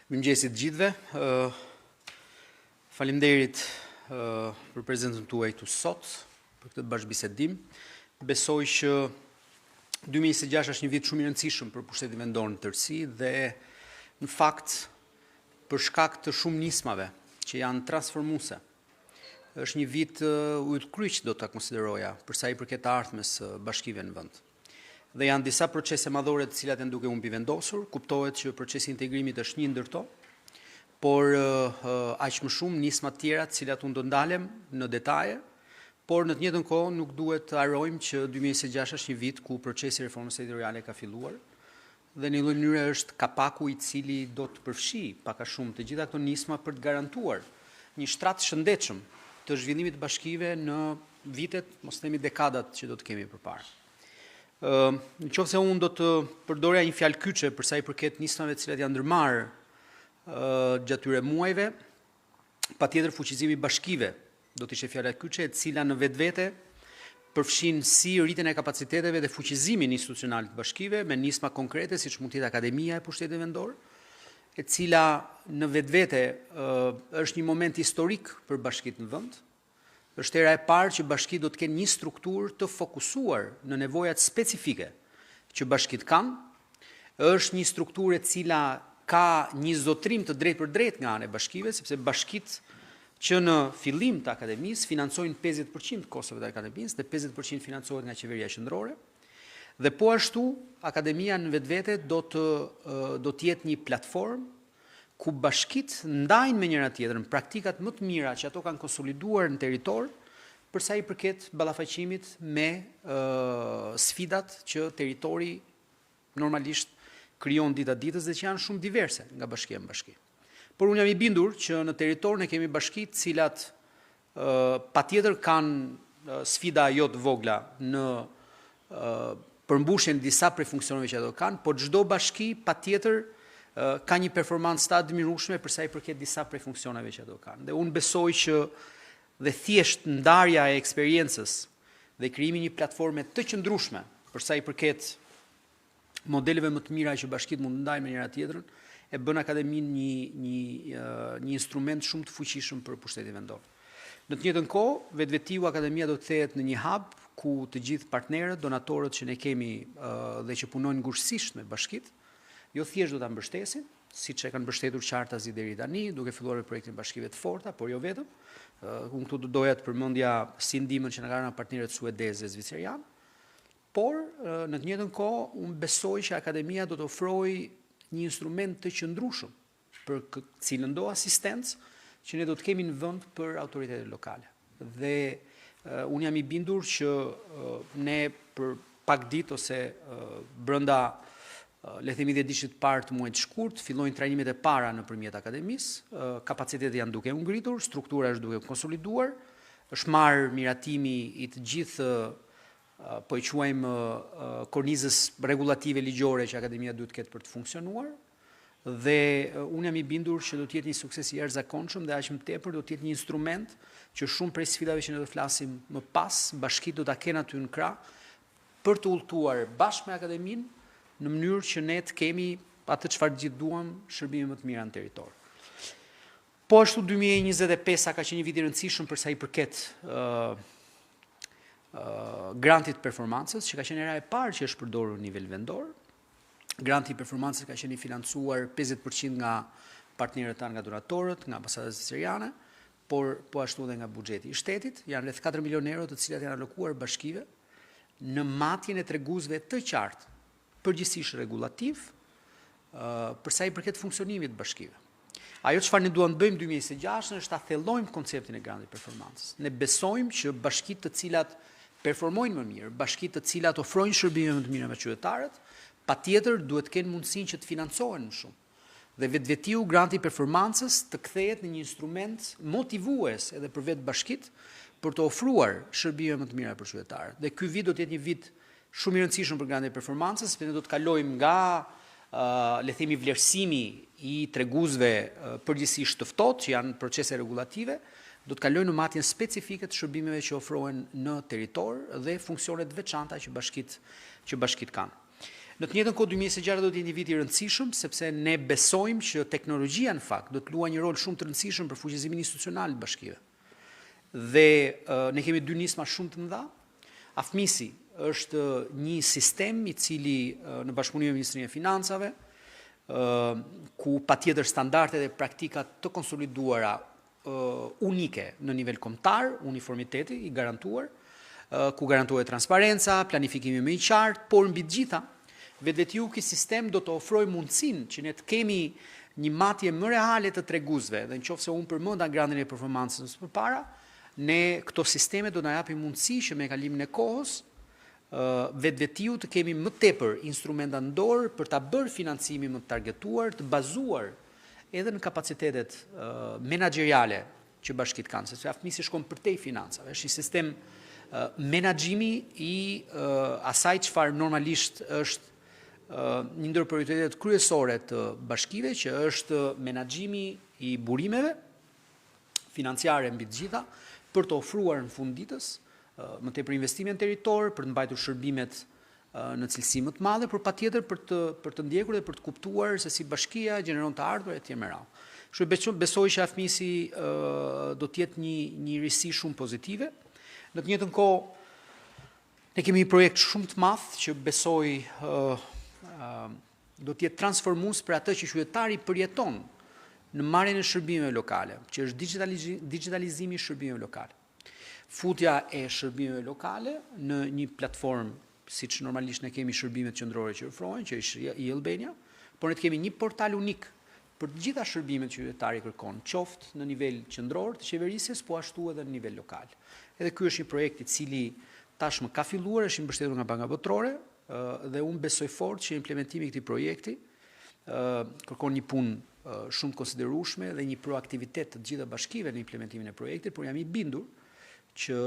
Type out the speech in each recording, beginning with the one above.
Mirëmëngjesi të gjithëve. Faleminderit për prezencën tuaj këtu sot, për këtë bashkëbisedim. Besoj që 2026 është një vit shumë i rëndësishëm për pushtetin vendor në tërësi dhe në fakt për shkak të shumë nismave që janë transformuese. Është një vit udhëkryq do ta konsideroja për sa i përket të ardhmes së bashkive në vend. Dhe janë disa procese madhore të cilat janë duke u mbivendosur, kuptohet që procesi i integrimit është një ndër to, por aq më shumë nisma të tjera të cilat unë do ndalem në detaje, por në të njëjtën kohë nuk duhet të harrojmë që 2026 është një vit ku procesi i reformës territoriale ka filluar dhe në një lloj mënyre është kapaku i cili do të përfshijë pak a shumë të gjitha këto nisma për të garantuar një shtrat të shëndetshëm të zhvillimit të bashkive në vitet, mos themi dekadat që do të kemi përpara. Në qoftë se unë do të përdorja një fjalë kyçe për sa i përket nismave të cilat janë ndërmarrë gjatë këtyre muajve, patjetër fuqizimi i bashkive do të ishte fjala kyçe e cila në vetvete përfshin si rritjen e kapaciteteve dhe fuqizimin institucional të bashkive me nisma konkrete siç mund të jetë Akademia e Pushtetit Vendor, e cila në vetvete është një moment historik për bashkitë në vend. Është hera e parë që bashkitë do të kenë një strukturë të fokusuar në nevojat specifike që bashkitë kanë. Është një strukturë e cila ka një zotrim të drejtpërdrejtë nga ana e bashkive, sepse bashkitë që në fillim të akademisë financojnë 50% të kostove të akademisë dhe 50% financohet nga qeveria qendrore. Dhe po ashtu, akademia në vetvete do të do të jetë një platformë ku bashkitë ndajnë me njëra tjetrën praktikat më të mira që ato kanë konsoliduar në territor për sa i përket ballafaqimit me sfidat që territori normalisht krijon dita ditës dhe që janë shumë diverse nga bashkia në bashki. Por unë jam i bindur që në territor ne kemi bashki të cilat patjetër kanë sfida jo të vogla në përmbushjen disa prej funksioneve që ato kanë, por çdo bashki patjetër ka një performancë të admirueshme për sa i përket disa prej funksioneve që ato kanë. Dhe unë besoj që dhe thjesht ndarja e eksperiencës dhe krijimi i një platforme të qëndrueshme për sa i përket modeleve më të mira që bashkitë mund të ndajnë me njëra tjetrën, e bën akademinë një një një instrument shumë të fuqishëm për pushtetin vendor. Në të njëjtën kohë, vetvetiu akademia do të kthehet në një hub ku të gjithë partnerët, donatorët që ne kemi dhe që punojnë ngushtësisht me bashkitë, jo thjesht do ta mbështesin, siç e kanë mbështetur qartazi deri tani, duke filluar me projektin Bashkive të Forta, por jo vetëm. Unë këtu do doja të përmendja si ndihmën që na kanë dhënë partnerët suedezë dhe zvicerianë, por në të njëjtën kohë unë besoj që akademia do të ofrojë një instrument të qëndrueshëm për cilëndo asistencë që ne do të kemi në vend për autoritetet lokale. Dhe unë jam i bindur që ne për pak ditë ose brenda le të themi 10 ditëve të parë të muajit shkurt, fillojnë trajnimet e para nëpërmjet akademisë, kapacitetet janë duke u ngritur, struktura është duke u konsoliduar, është marrë miratimi i të gjithë po e quajmë kornizës rregullative ligjore që akademia duhet të ketë për të funksionuar dhe unë jam i bindur që do të jetë një sukses i jashtëzakonshëm dhe aq më tepër do të jetë një instrument që shumë prej sfidave që ne do të flasim më pas, bashkitë do ta kenë aty në krah për të udhëtuar bashkë me akademinë në mënyrë që ne të kemi atë çfarë të gjithë duam, shërbime më të mira në territor. Po ashtu 2025 ka qenë një vit i rëndësishëm për sa i përket grantit të performancës, që ka qenë hera e parë që është përdorur në nivel vendor. Granti i performancës ka qenë i financuar 50% nga partnerët tanë, nga donatorët, nga ambasada zviceriane, por po ashtu edhe nga buxheti i shtetit. Janë rreth 4 milion euro të cilat janë alokuar bashkive në matjen e treguesve të qartë, përgjithsisht rregullativ, për sa i përket funksionimit të bashkive. Ajo çfarë ne duam të bëjmë 2026 është ta thellojmë konceptin e grantit performancës. Ne besojmë që bashkitë të cilat performojnë më mirë, bashkitë të cilat ofrojnë shërbime më të mira me qytetarët, patjetër duhet të kenë mundësinë që të financohen më shumë. Dhe vetvetiu granti i performancës të kthehet në një instrument motivues edhe për vetë bashkitë për të ofruar shërbime më të mira për qytetarët. Dhe ky vit do të jetë një vit shumë i rëndësishëm për grantin e performancës, sepse ne do të kalojmë nga le të themi vlerësimi i treguesve përgjithsisht të ftohtë, që janë procese rregullative, do të kalojnë në matjen specifike të shërbimeve që ofrohen në territor dhe funksione të veçanta që bashkitë që bashkitë kanë. Në të njëjtën kohë 2026 do të jetë një vit i rëndësishëm sepse ne besojmë që teknologjia në fakt do të luajë një rol shumë të rëndësishëm për fuqizimin institucional të bashkive. Dhe ne kemi dy nisma shumë të mëdha. AFMIS-i është një sistem i cili në bashkëpunim me Ministrinë e Financave, ku patjetër standardet dhe praktikat të konsoliduara unike në nivel kombëtar, uniformiteti i garantuar, ku garantohet transparenca, planifikimi më i qartë, por mbi të gjitha, vetvetiu ky sistem do të ofrojë mundësinë që ne të kemi një matje më reale të treguesve dhe në qoftë se unë përmenda grantin e performancës më përpara, ne këto sisteme do na japin mundësi që me kalimin e kohës vetvetiu të kemi më tepër instrumenta në dorë për ta bërë financimin më të targetuar, të bazuar edhe në kapacitetet menaxheriale që bashkitë kanë, sepse AFMIS-i shkon përtej financave, është një sistem menaxhimi i asaj çfarë normalisht është një ndër prioritetet kryesore të bashkive, që është menaxhimi i burimeve financiare mbi të gjitha për të ofruar në fund ditës më tepër investime në territor, për të mbajtur shërbimet në cilësi më të madhe, por patjetër për të për të ndjekur dhe për të kuptuar se si bashkia gjeneron të ardhura etj me radhë. Kështu besoj që AFMIS-i do të jetë një një risi shumë pozitive. Në të njëjtën kohë ne kemi një projekt shumë të madh që besoj do të jetë transformues për atë që qytetari përjeton në marrjen e shërbimeve lokale, që është digjitalizimi i shërbimeve lokale. Futja e shërbimeve lokale në një platformë, siç normalisht ne kemi shërbimet qendrore që ofrohen, që është e-Albania, por ne të kemi një portal unik për të gjitha shërbimet që qytetari kërkon, qoftë në nivel qendror të qeverisjes, po ashtu edhe në nivel lokal. Edhe ky është një projekt i cili tashmë ka filluar, është i mbështetur nga Banka Botërore dhe unë besoj fort që implementimi i këtij projekti kërkon një punë shumë të konsiderueshme dhe një proaktivitet të të gjitha bashkive në implementimin e projektit, por jam i bindur që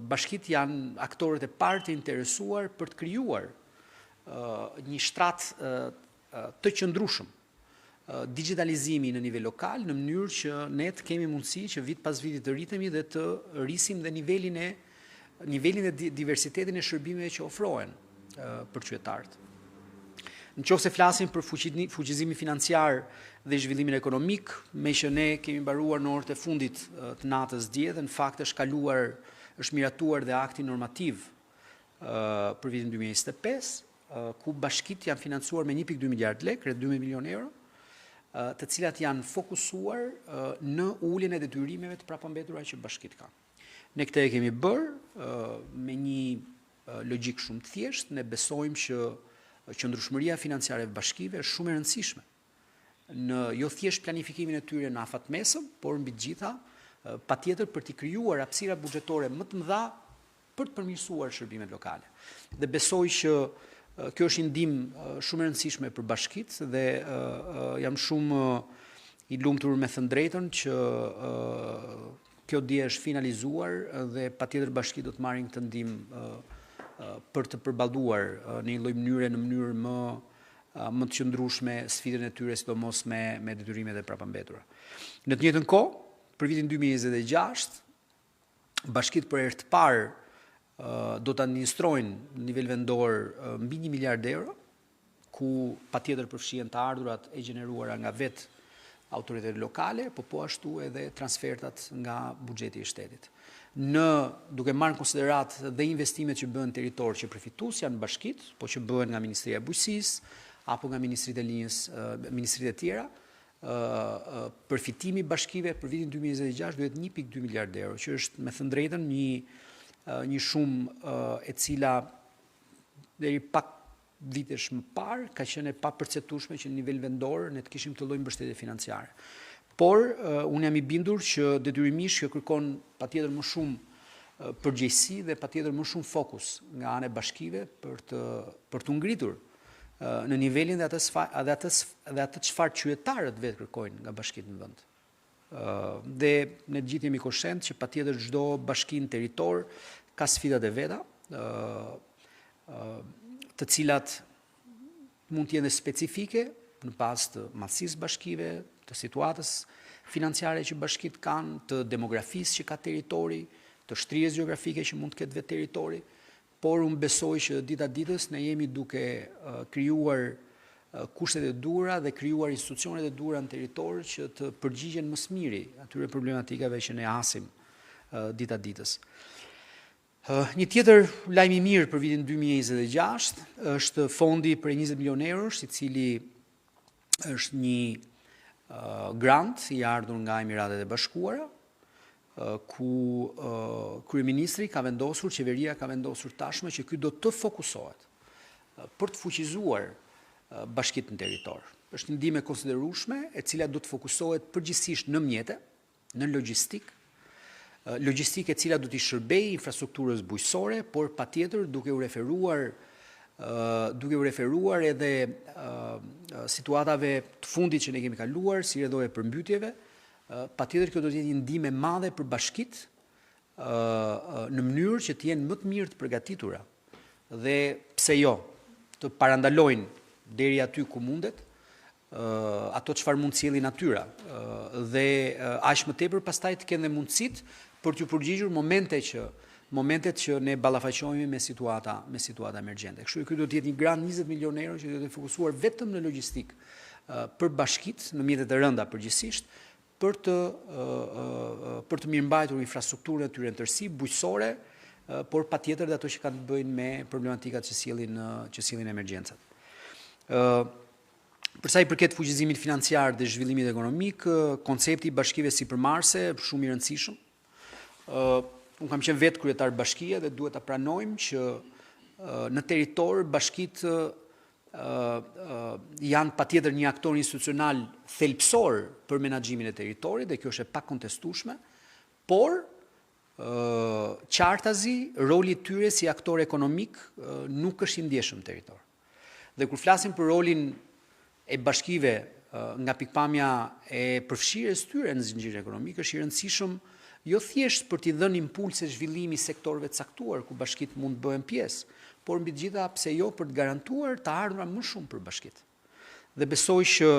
bashkitë janë aktorët e parë të interesuar për të krijuar një shtrat të qëndrueshëm digjitalizimi në nivel lokal në mënyrë që ne të kemi mundësi që vit pas viti të rritemi dhe të rrisim dhe nivelin e nivelin dhe diversitetin e shërbimeve që ofrohen për qytetarët. Në qoftë se flasim për fuqizimin financiar dhe zhvillimin ekonomik, meqë ne kemi mbaruar në orët e fundit të natës dje dhe në fakt është kaluar, është miratuar dhe akti normativ për vitin 2025, ku bashkitë janë financuar me 1.2 miliard lekë, rreth 12 milionë euro, të cilat janë fokusuar në uljen e detyrimeve të prapambetura që bashkitë kanë. Ne këtë e kemi bërë me një logjikë shumë të thjeshtë, ne besojmë që qëndrueshmëria financiare e bashkive është shumë e rëndësishme në jo thjesht planifikimin e tyre në afatmesëm, por mbi të gjitha patjetër për t'i krijuar hapësira buxhetore më të mëdha për të përmirësuar shërbimet lokale. Dhe besoj që kjo është një ndihmë shumë e rëndësishme për bashkitë dhe jam shumë i lumtur me thënë drejtën që kjo dje është finalizuar dhe patjetër bashkitë do të marrin këtë ndihmë për të përballuar në një lloj mënyre në mënyrë më më të qëndrueshme sfidën e tyre sidomos me me detyrimet e prapambetura. Në të njëjtën kohë, për vitin 2026 bashkitë për herë të parë do të administrojnë në nivel vendor mbi 1 miliard euro, ku patjetër përfshihen të ardhurat e gjeneruara nga vetë autoritetet lokale, po po ashtu edhe transfertat nga buxheti i shtetit. Në duke marrë në konsideratë dhe investimet që bëhen në territor që përfitues janë bashkitë, po që bëhen nga Ministria e Bujqësisë apo nga ministritë e linjës, ministritë e tjera, përfitimi i bashkive për vitin 2026 do jetë 1.2 miliard euro, që është me thënë drejtën një një shumë e cila deri pak vitesh më parë ka qenë e paperceptueshme që në nivel vendor ne të kishim këtë lloj mbështetje financiare. Por unë jam i bindur që detyrimisht kjo kërkon patjetër më shumë përgjegjësi dhe patjetër më shumë fokus nga ana e bashkive për të për të ngritur në nivelin dhe atë dhe atë dhe atë çfarë qytetarët vetë kërkojnë nga bashkitë në vend. Dhe ne të gjithë jemi koshientë që patjetër çdo bashki në territor ka sfidat e veta, të cilat mund të jenë specifike në bazë të madhësisë bashkive, të situatës financiare që bashkitë kanë, të demografisë që ka territori, të shtrirjes gjeografike që mund të ketë vetë territori. Por unë besoj që dita ditës ne jemi duke krijuar kushtet e duhura dhe krijuar institucionet e duhura në territor që të përgjigjen më së miri atyre problematikave që ne hasim dita ditës. Një tjetër lajm i mirë për vitin 2026 është fondi prej 20 milionë eurosh, i cili është një grant i ardhur nga Emiratet e Bashkuara, ku kryeministri ka vendosur, qeveria ka vendosur tashmë që ky do të fokusohet për të fuqizuar bashkitë në territor. Është një ndihmë e konsiderueshme, e cila do të fokusohet përgjithsisht në mjete, në logjistikë, logjistikë e cila do t'i shërbejë infrastrukturës bujqësore, por patjetër duke u referuar duke u referuar edhe situatave të fundit që ne kemi kaluar, si rrjedhojë e përmbytjeve, patjetër kjo do të jetë një ndihmë e madhe për bashkitë në mënyrë që të jenë më të mirë të përgatitura dhe pse jo, të parandalojnë deri aty ku mundet ato çfarë mund të sjelli natyra dhe aq më tepër pastaj të kenë dhe mundësitë për t'u përgjigjur momente që momentet që ne ballafaqohemi me situata me situata emergjente. Kështu që ky do të jetë një grant 20 milionë euro që do të fokusuar vetëm në logjistikë për bashkitë në mjetet e rënda përgjithsisht për të për të mirëmbajtur infrastrukturën e tyre në tërësi bujqësore, por patjetër dhe ato që kanë të bëjnë me problematikat që sjellin që sjellin emergjencat. Ë Për sa i përket fuqizimit financiar dhe zhvillimit ekonomik, koncepti i bashkive sipërmarrëse është shumë i rëndësishëm. Ë unë kam qenë vetë kryetar bashkie dhe duhet ta pranojmë që në territor bashkitë janë patjetër një aktor institucional thelbësor për menaxhimin e territorit dhe kjo është e pakontestueshme, por qartazi roli i tyre si aktor ekonomik nuk është i ndjeshëm në territor. Dhe kur flasim për rolin e bashkive nga pikëpamja e përfshirjes së tyre në zinxhirin ekonomik, është i rëndësishëm jo thjesht për t'i dhënë impulse zhvillimi sektorëve të caktuar ku bashkitë mund të bëhen pjesë, por mbi të gjitha pse jo për të garantuar të ardhura më shumë për bashkitë. Dhe besoj që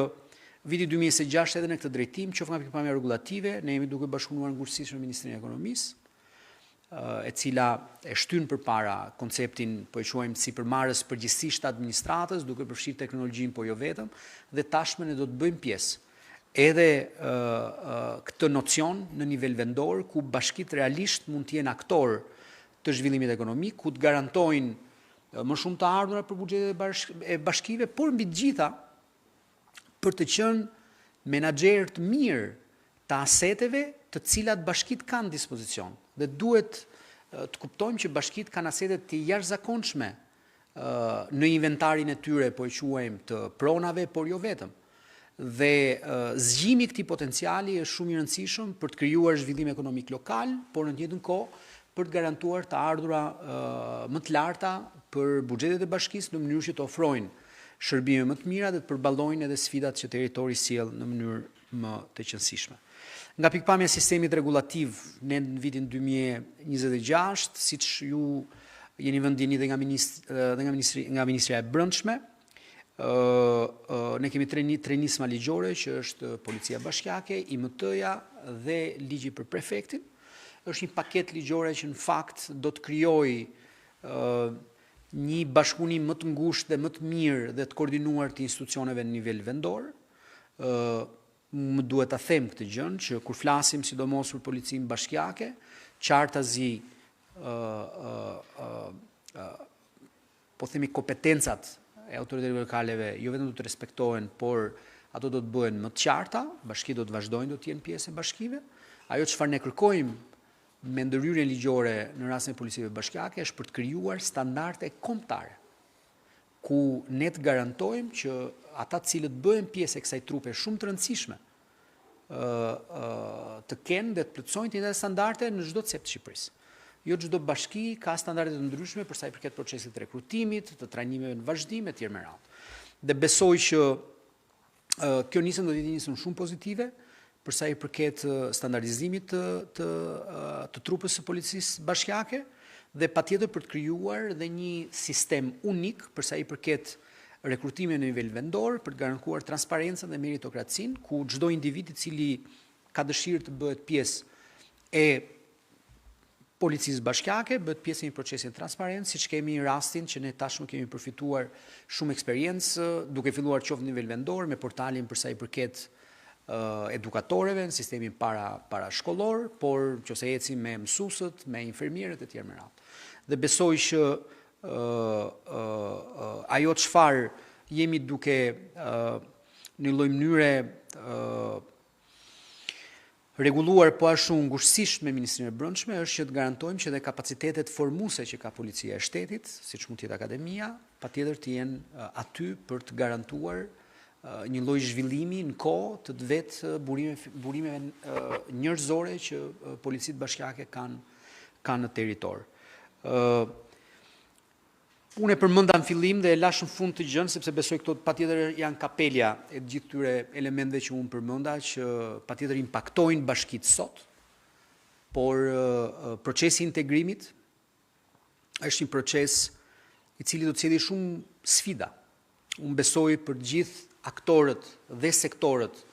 viti 2026 edhe në këtë drejtim, qoftë nga pikëpamja rregullative, ne jemi duke bashkëpunuar ngushtësisht me Ministrinë e Ekonomisë, e cila e shtyn përpara konceptin, po e quajmë sipërmarrës përgjithsisht të administratës, duke përfshirë teknologjinë, po jo vetëm, dhe tashmë ne do të bëjmë pjesë edhe këtë nocion në nivel vendor, ku bashkitë realisht mund të jenë aktorë të zhvillimit ekonomik, ku të garantojnë më shumë të ardhura për buxhetet e bashkive, por mbi të gjitha për të qenë menaxherë të mirë të aseteve të cilat bashkitë kanë në dispozicion. Dhe duhet të kuptojmë që bashkitë kanë asete të jashtëzakonshme në inventarin e tyre, po e quajmë të pronave, por jo vetëm. Dhe zgjimi i këtij potenciali është shumë i rëndësishëm për të krijuar zhvillim ekonomik lokal, por në të njëjtën kohë për të garantuar të ardhura më të larta për buxhetet e bashkisë në mënyrë që të ofrojnë shërbime më të mira dhe të përballojnë edhe sfidat që territori sjell në mënyrë më të qenësishme. Nga pikëpamja e sistemit rregullativ, ne në vitin 2026, siç ju jeni vënë në dijeni dhe nga dhe nga ministri nga Ministria e Brendshme, ë ne kemi tre tre nisma ligjore që është Policia Bashkiake, IMT-ja dhe ligji për prefektin. Është një paketë ligjore që në fakt do të krijojë ë një bashkëpunim më të ngushtë dhe më të mirë dhe të koordinuar të institucioneve në nivel vendor. Ë më duhet ta them këtë gjën që kur flasim sidomos për policinë bashkiake, qartazi ë ë ë po themi kompetencat e autoriteteve lokaleve jo vetëm do të respektohen, por ato do të bëhen më të qarta, bashkitë do të vazhdojnë do të jenë pjesë e bashkive. Ajo çfarë ne kërkojmë me ndërhyrjen ligjore në rastin e policive bashkiake është për të krijuar standarde kombëtare ku ne të garantojmë që ata të cilët bëhen pjesë e kësaj trupe shumë të rëndësishme të kenë dhe të plotësojnë të njëjtat standarde në çdo cep të Shqipërisë. Jo çdo bashki ka standarde të ndryshme për sa i përket procesit të rekrutimit, të trajnimeve në vazhdim etj me radhë. Dhe besoj që kjo nismë do të jetë një nismë shumë pozitive për sa i përket standardizimit të të të trupës së policisë bashkiake dhe patjetër për të krijuar dhe një sistem unik për sa i përket rekrutimit në nivel vendor, për të garantuar transparencën dhe meritokracinë, ku çdo individ i cili ka dëshirë të bëhet pjesë e. Policisë Bashkiake bëhet pjesë e një procesi transparent, siç kemi rastin që ne tashmë kemi përfituar shumë eksperiencë, duke filluar qoftë në nivel vendor me portalin për sa i përket edukatoreve në sistemin para parashkollor, por nëse ecim me mësuesët, me infermierët e tjerë me radhë. Dhe besoj që ë ë ajo çfarë jemi duke në një lloj mënyre ë Rregulluar po ashtu ngushtësisht me Ministrinë e Brendshme është që të garantojmë që dhe kapacitetet formuese që ka Policia e Shtetit, siç mund të jetë Akademia, patjetër të jenë aty për të garantuar një lloj zhvillimi në kohë të të vetë burimeve, burimeve njerëzore që policitë bashkiake kanë kanë në territor. Ë Unë e përmenda në fillim dhe e lashë në fund këtë gjënë, sepse besoj këto patjetër janë kapelja e të gjithë këtyre elementëve që unë përmenda, që patjetër impaktojnë bashkitë sot, por procesi i integrimit është një proces i cili do të sjellë shumë sfida. Unë besoj për të gjithë aktorët dhe sektorët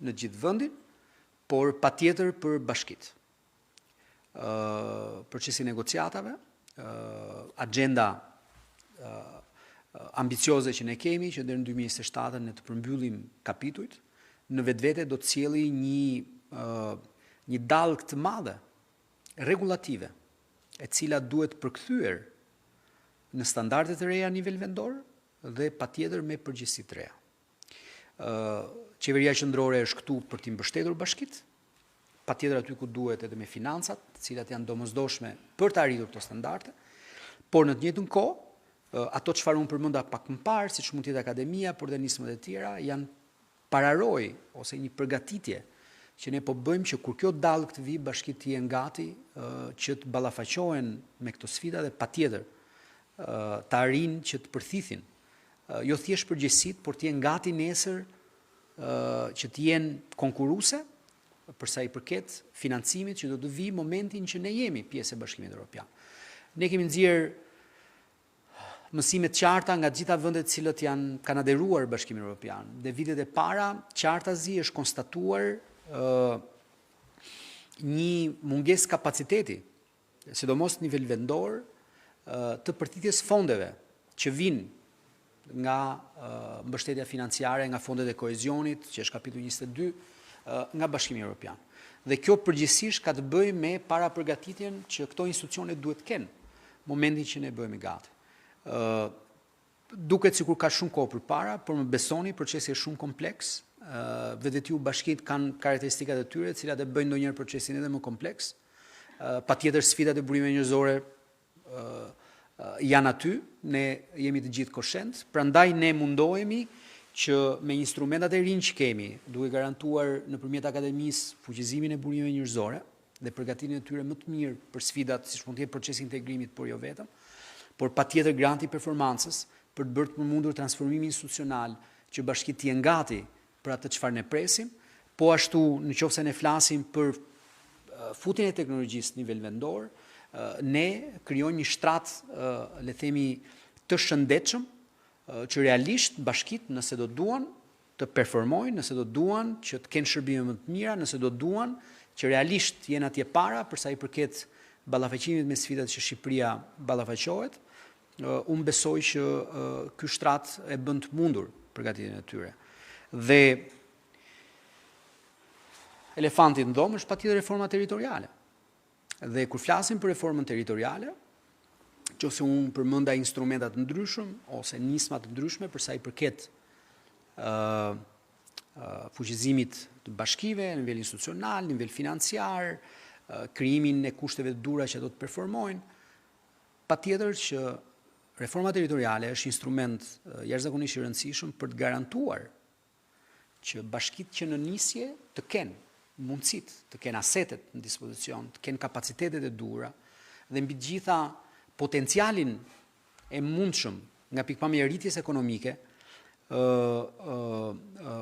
në gjithë vendin, por patjetër për bashkitë. procesi i negociatave, axhenda ambicioze që ne kemi, që deri në 2027 ne të përmbyllim kapitujt, në vetvete do të sjelli një një dallgë të madhe rregullative, e cila duhet përkthyer në standarde të reja në nivel vendor dhe patjetër me përgjegjësi të reja. Qeveria qendrore është këtu për t'i mbështetur bashkitë, patjetër aty ku duhet edhe me financat, të cilat janë domosdoshme për të arritur këto standarde, por në të njëjtën kohë, ato çfarë unë përmenda pak më parë, siç mund të jetë akademia, por dhe nismat e tjera, janë pararojë ose një përgatitje që ne po bëjmë që kur kjo dallgë të vijë, bashkitë të jenë gati që të ballafaqohen me këto sfida dhe patjetër të arrijnë që të përthithin jo thjesht përgjegjësitë, por të jenë gati nesër që të jenë konkurruese për sa i përket financimit që do të vijë momentin që ne jemi pjesë e Bashkimit Evropian. Ne kemi nxjerrë mësime të qarta nga të gjitha vendet të cilët janë kanë aderuar Bashkimin Evropian. Dhe vitet e para qartazi është konstatuar ë një mungesë kapaciteti sidomos në nivel vendor, të përthithjes fondeve që vijnë nga mbështetja financiare, nga fondet e kohezionit, që është kapitulli 22, nga Bashkimi Evropian. Dhe kjo përgjithësisht ka të bëjë me parapërgatitjen që këto institucione duhet të kenë momentin që ne bëhemi gati. Ë Duket sikur ka shumë kohë përpara, por më besoni, procesi është shumë kompleks. Ë vetvetiu bashkitë kanë karakteristikat e tyre, të cilat e bëjnë ndonjëherë procesin edhe më kompleks. Ë patjetër sfidat e burimeve njerëzore ë janë aty, ne jemi të gjithë koshent, prandaj ne mundohemi që me instrumentat e rinj që kemi, duke garantuar nëpërmjet akademisë fuqizimin e burimeve njerëzore, dhe përgatitjen e tyre më të mirë për sfidat, siç mund të jetë procesi i integrimit, por jo vetëm, por patjetër granti i performancës për të bërë të mundur transformimin institucional që bashkitë të jenë gati për atë çfarë ne presim, po ashtu në qoftë se ne flasim për futjen e teknologjisë në nivel vendor, ne krijojmë një shtrat, le të themi, të shëndetshëm që realisht bashkitë nëse do duan të performojnë, nëse do duan që të kenë shërbime më të mira, nëse do duan që realisht të jenë atje para për sa i përket ballafaqimit me sfidat që Shqipëria ballafaqohet, unë besoj që ky shtrat e bën të mundur përgatitjen e tyre. Dhe elefanti në dhomë është patjetër reforma territoriale. Dhe kur flasim për reformën territoriale, qoftë se unë përmenda instrumenta të ndryshëm ose nisma të ndryshme për sa i përket ë fuqizimit të bashkive në nivel institucional, në nivel financiar, krijimin e kushteve të duhura që ato të performojnë, patjetër që reforma territoriale është instrument jashtëzakonisht i rëndësishëm për të garantuar që bashkitë që në nisje të kenë mundësitë, të kenë asetet në dispozicion, të kenë kapacitetet e duhura dhe mbi të gjitha potencialin e mundshëm nga pikëpamja e rritjes ekonomike, ë ë ë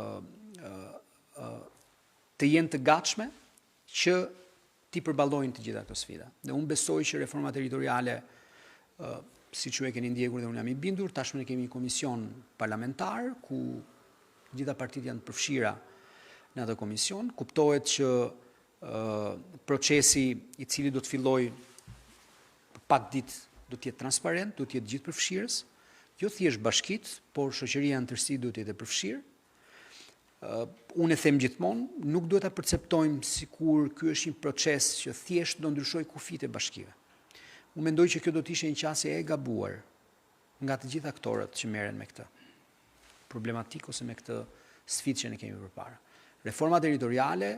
ë të jenë të gatshme që t'i përballojnë të gjitha këto sfida. Dhe unë besoj që reforma territoriale, siç ju e keni ndjekur dhe unë jam i bindur, tashmë ne kemi një komision parlamentar ku të gjitha partitë janë të përfshira në atë komision. Kuptohet që procesi i cili do të fillojë pak ditë do të jetë transparent, do të jetë gjithëpërfshirës, jo thjesht bashkitë, por shoqëria në tërësi duhet të jetë e përfshirë. Unë e them gjithmonë, nuk duhet ta perceptojmë sikur ky është një proces që thjesht do ndryshojë kufijtë e bashkive. Unë mendoj që kjo do të ishte një qasje e gabuar nga të gjithë aktorët që merren me këtë problematikë ose me këtë sfidë që ne kemi përpara. Reforma territoriale,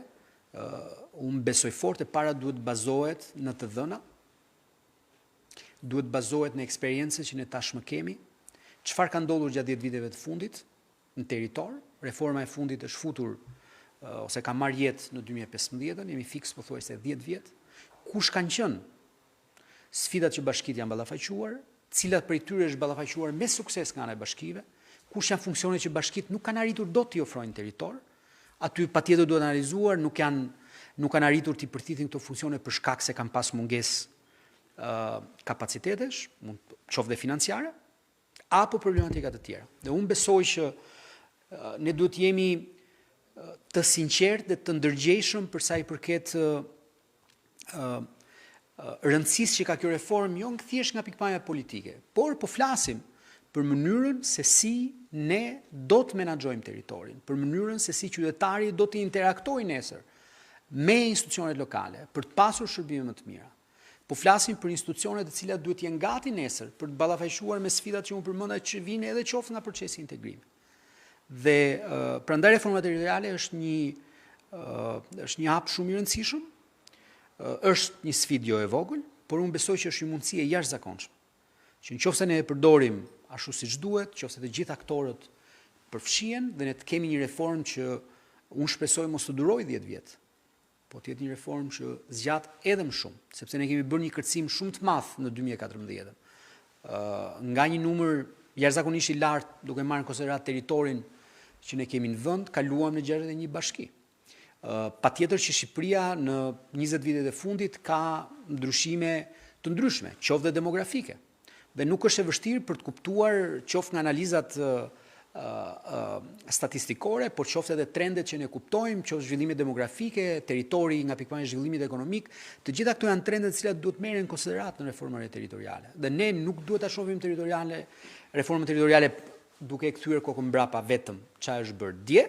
unë besoj fort e para duhet të bazohet në të dhëna, duhet të bazohet në eksperiencën që ne tashmë kemi, çfarë ka ndodhur gjatë 10 viteve të fundit në territor, reforma e fundit është futur ose ka marrë jetë në 2015-ën, jemi fiks pothuajse 10 vjet. Kush kanë qenë sfidat që bashkitë janë ballafaquar, cilat prej tyre është ballafaquar me sukses nga ana e bashkive, kush janë funksionet që bashkitë nuk kanë arritur dot t'i ofrojnë në territor, aty patjetër duhet analizuar, nuk janë nuk kanë arritur t'i përthithin këto funksione për shkak se kanë pas mungesë uh, kapacitetesh, mund qoftë dhe financiare, apo problematika të tjera. Dhe unë besoj që ne duhet të jemi të sinqertë dhe të ndërgjegjshëm për sa i përket rëndësisë që ka kjo reformë, jo thjesht nga pikëpamja politike, por po flasim për mënyrën se si ne do të menaxhojmë territorin, për mënyrën se si qytetari do të interaktojë nesër me institucionet lokale për të pasur shërbime më të mira. Po flasim për institucione të cilat duhet të jenë gati nesër për të ballafaquar me sfidat që unë përmenda që vijnë edhe qoftë nga procesi i integrimit. Dhe prandaj reforma territoriale është një është një hap shumë i rëndësishëm, është një sfidë jo e vogël, por unë besoj që është një mundësi e jashtëzakonshme. Që në qoftë se ne e përdorim ashtu siç duhet, qoftë se të gjithë aktorët përfshihen dhe ne të kemi një reformë që unë shpresoj mos të durojë 10 vjet, Po të jetë një reformë që zgjat edhe më shumë, sepse ne kemi bërë një kërcim shumë të madh në 2014-ën. Nga një numër jashtëzakonisht i lartë, duke marrë në konsideratë territorin që ne kemi në vend, kaluam në 61 bashki. Patjetër që Shqipëria në 20 vitet e fundit ka ndryshime të ndryshme, qoftë dhe demografike. Dhe nuk është e vështirë për të kuptuar qoftë nga analizat statistikore, por qoftë edhe trendet që ne kuptojmë, qoftë zhvillimet demografike, territori nga pikëpamja e zhvillimit ekonomik, të gjitha këto janë trende të cilat duhet merren në konsideratë në reformën e territoriale. Dhe ne nuk duhet ta shohim territoriale, reformën territoriale duke e kthyer kokën mbrapa vetëm ça është bërë dje,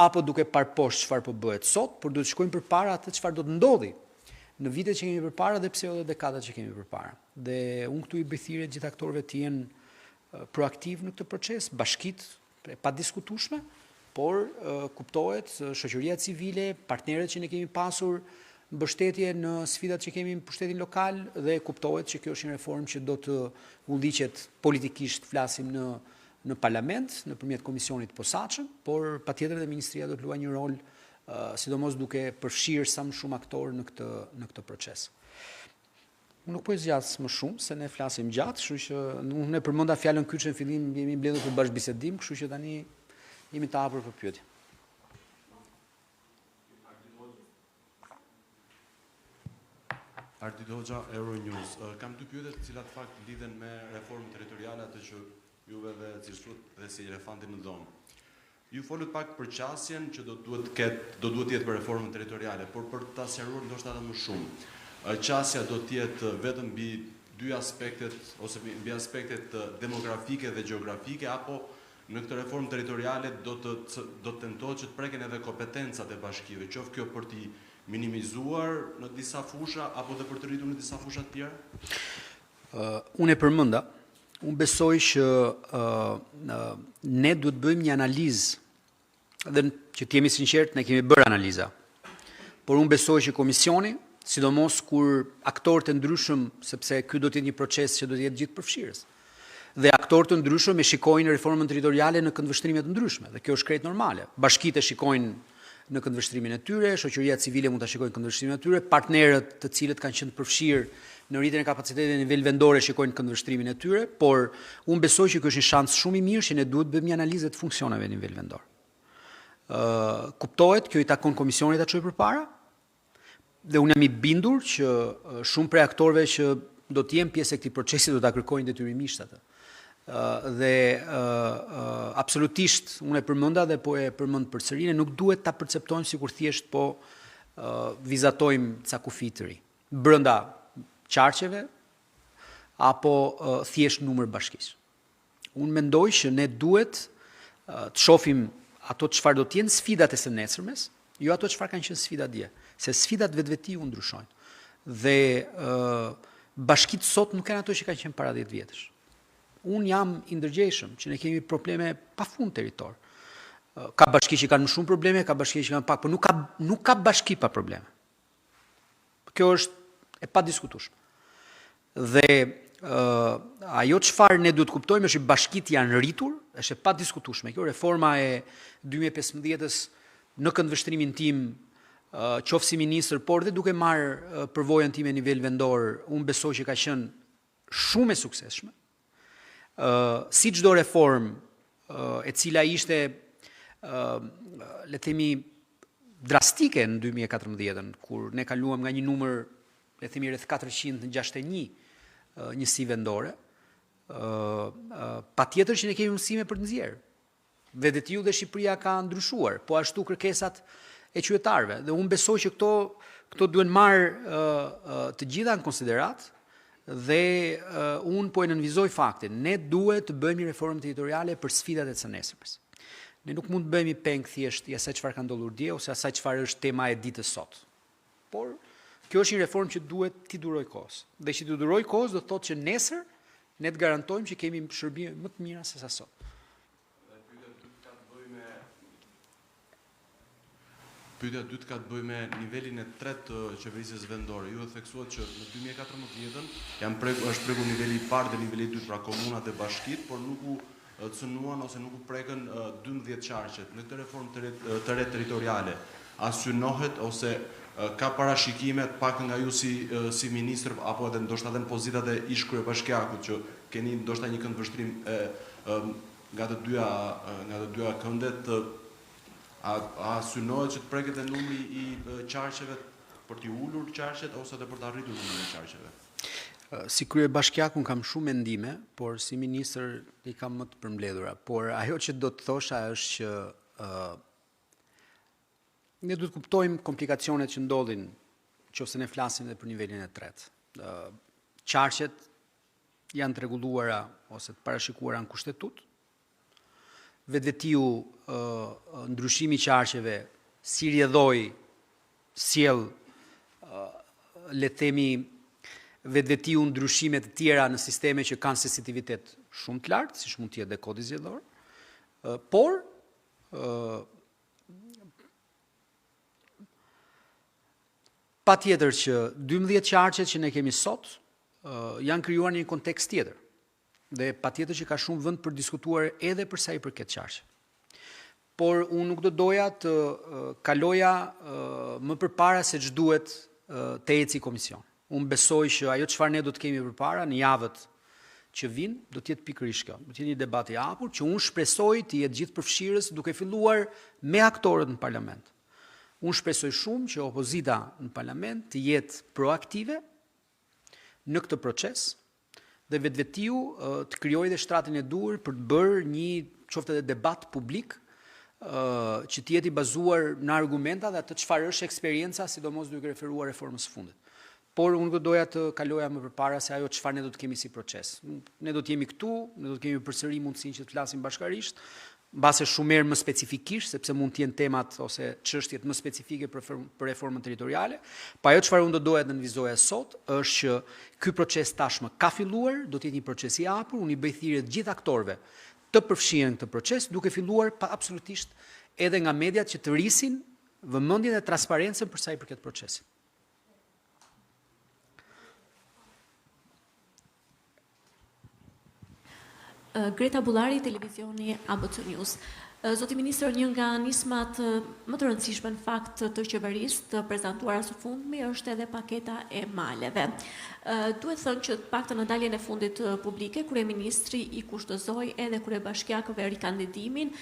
apo duke parë poshtë çfarë po bëhet sot, por duhet të shikojmë përpara atë çfarë do të ndodhi në vitet që kemi përpara dhe pse jo edhe dekadat që kemi përpara. Dhe unë këtu i bëj thirrje të gjithë aktorëve të jenë proaktivë në këtë proces, bashkitë e padiskutueshme, por kuptohet shoqëria civile, partnerët që ne kemi pasur mbështetje në sfidat që kemi në pushtetin lokal dhe kuptohet që kjo është një reformë që do të udhëhiqet politikisht flasim në në parlament nëpërmjet komisionit të posaçëm, por patjetër dhe ministria do të luajë një rol sidomos duke përfshirë sa më shumë aktorë në këtë në këtë proces. Unë nuk po e zgjas më shumë, se ne flasim gjatë, kështu që unë e përmenda fjalën kyçe në fillim, jemi mbledhur për bashkëbisedim, kështu që tani jemi të hapur për pyetje. Ardit Hoxha, Euronews. Kam dy pyetje të cilat fakt lidhen me reformën territoriale atë që juve dhe cilësuat dhe si elefantin në dhomë. Ju folët pak për qasjen që do duhet të ketë, do duhet të jetë për reformën territoriale, por për ta sqaruar ndoshta edhe më shumë. Qasja do të jetë vetëm mbi dy aspektet ose mbi aspektet demografike dhe gjeografike apo në këtë reformë territoriale do të do të tentohet që të preken edhe kompetencat e bashkive, qoftë kjo për t'i minimizuar në disa fusha apo dhe për të rritur në disa fusha të tjera? Unë e përmenda, unë besoj që ne duhet të bëjmë një analizë dhe që të jemi sinqertë, ne kemi bërë analiza. Por unë besoj që komisioni, sidomos kur aktorët e ndryshëm, sepse ky do të jetë një proces që do të jetë gjithëpërfshirës. Dhe aktorë të ndryshëm e shikojnë reformën territoriale në këndvështrime të ndryshme dhe kjo është krejt normale. Bashkitë e shikojnë në këndvështrimin e tyre, shoqëria civile mund ta shikojë në këndvështrimin e tyre, partnerët të cilët kanë qenë të përfshirë në rritjen e kapaciteteve në nivel vendor e shikojnë në këndvështrimin e tyre, por unë besoj që ky është një shans shumë i mirë që ne duhet të bëjmë një analizë të funksioneve në nivel vendor. Ë kuptohet, kjo i takon komisionit ta çojë përpara, Dhe unë jam i bindur që shumë prej aktorëve që do të jenë pjesë e këtij procesi do ta kërkojnë detyrimisht atë. Dhe absolutisht unë e përmenda dhe po e përmend përsëri, ne nuk duhet ta perceptojmë sikur thjesht po vizatojmë ca kufij të ri. Brenda qarqeve. apo thjesht numër bashkish. Unë mendoj që ne duhet të shohim ato çfarë do të jenë sfidat e së nesërmes, jo ato çfarë kanë qenë sfidat dje, se sfidat vetvetiu ndryshojnë. Dhe bashkitë sot nuk janë ato që kanë qenë para 10 vjetësh. Unë jam i ndërgjegjshëm që ne kemi probleme pafund në territor. Ka bashki që kanë më shumë probleme, ka bashki që kanë pak, por nuk ka nuk ka bashki pa probleme. Kjo është e padiskutueshme. Dhe uh, ajo çfarë ne duhet të kuptojmë është që bashkitë janë rritur, është e padiskutueshme. Kjo reforma e 2015-s në këndvështrimin tim, uh, qoftë si ministër, por dhe duke marrë uh, përvojën time në nivel vendor, unë besoj që ka qenë shumë e suksesshme. Ë si çdo reformë e cila ishte ë le të themi drastike në 2014-ën, kur ne kaluam nga një numër le të themi rreth 400 në 61 njësi vendore, ë patjetër që ne kemi mësime për të nxjerrë. Vetvetiu dhe Shqipëria ka ndryshuar, po ashtu kërkesat e qytetarëve dhe unë besoj që këto këto duhen marrë të gjitha në konsideratë dhe unë po e nënvizoj faktin, ne duhet të bëjmë një reformë territoriale për sfidat e së nesërmes. Ne nuk mund të bëhemi peng thjesht i asaj çfarë ka ndodhur dje ose asaj çfarë është tema e ditës sot. Por kjo është një reformë që duhet t'i durojë kohës. Dhe që t'i durojë kohës do të thotë që nesër ne të garantojmë që kemi shërbime më të mira sesa sot. Dhe pyetja e dytë ka të bëjë me Pyetja e dytë ka të bëjë me nivelin e tretë të qeverisjes vendore. Ju e theksuat që në 2014-ën janë prekur është prekur niveli i parë dhe niveli i dytë, pra komunat dhe bashkitë, por nuk u cënuan ose nuk u prekën 12 qarqet. Në këtë reformë të re, të re territoriale, a synohet ose ka parashikime të paktën nga ju si si ministër apo edhe ndoshta edhe në pozitat e ish kryebashkiakut që keni ndoshta një këndvështrim e, nga të dyja nga të dyja këndet a a synohet që të preket edhe numri i qarqeve për t'i ulur qarqet ose edhe për ta rritur numrin e qarqeve? Si kryebashkiak unë kam shumë mendime, por si ministër i kam më të përmbledhura. Por ajo që do të thosha është që uh, ne duhet të kuptojmë komplikacionet që ndodhin qoftë se ne flasim edhe për nivelin e tretë. Uh, qarqet janë të rregulluara ose të parashikuara në Kushtetutë. Vetvetiu ndryshimi i qarqeve si rrjedhojë sjell le të themi vetvetiu ndryshime të tjera në sisteme që kanë sensitivitet shumë të lartë, siç mund të jetë dhe kodi zgjedhor. Por Patjetër që 12 qarqet që ne kemi sot janë krijuar në një kontekst tjetër. Dhe patjetër që ka shumë vend për diskutuar edhe për sa i përket qarqeve. Por unë nuk do doja të kaloja më përpara se ç'duhet të eci komisioni. Unë besoj që ajo çfarë ne do të kemi përpara në javët që vijnë, do të jetë pikërisht kjo. Do të jetë një debat i hapur që unë shpresoj të jetë gjithëpërfshirës duke filluar me aktorët në parlament. Unë shpresoj shumë që opozita në parlament të jetë proaktive në këtë proces dhe vetvetiu të krijojë dhe shtratin e duhur për të bërë një qoftë edhe debat publik që të jetë i bazuar në argumenta dhe atë çfarë është eksperienca, sidomos duke referuar reformës së fundit. Por unë nuk do doja të kaloja më përpara se ajo çfarë ne do të kemi si proces. Ne do të jemi këtu, ne do të kemi përsëri mundësinë që të flasim bashkarisht, mbase shumë herë më specifikisht, sepse mund të jenë temat ose çështjet më specifike për për reformën territoriale. Po ajo çfarë unë do doja të nënvizoja sot është që ky proces tashmë ka filluar, do të jetë një proces i hapur, unë i bëj thirrje të gjithë aktorëve të përfshihen në këtë proces, duke filluar pa absolutisht edhe nga mediat që të rrisin vëmendjen dhe transparencën për sa i përket procesit. Greta Bullari, televizioni ABC News. Zoti Ministër, një nga nismat më të rëndësishme në fakt të qeverisë të prezantuara së fundmi është edhe paketa e maleve. Duhet thënë që të paktën në daljen e fundit publike, kryeministri i kushtëzoi edhe kryebashkiakëve rikandidimin,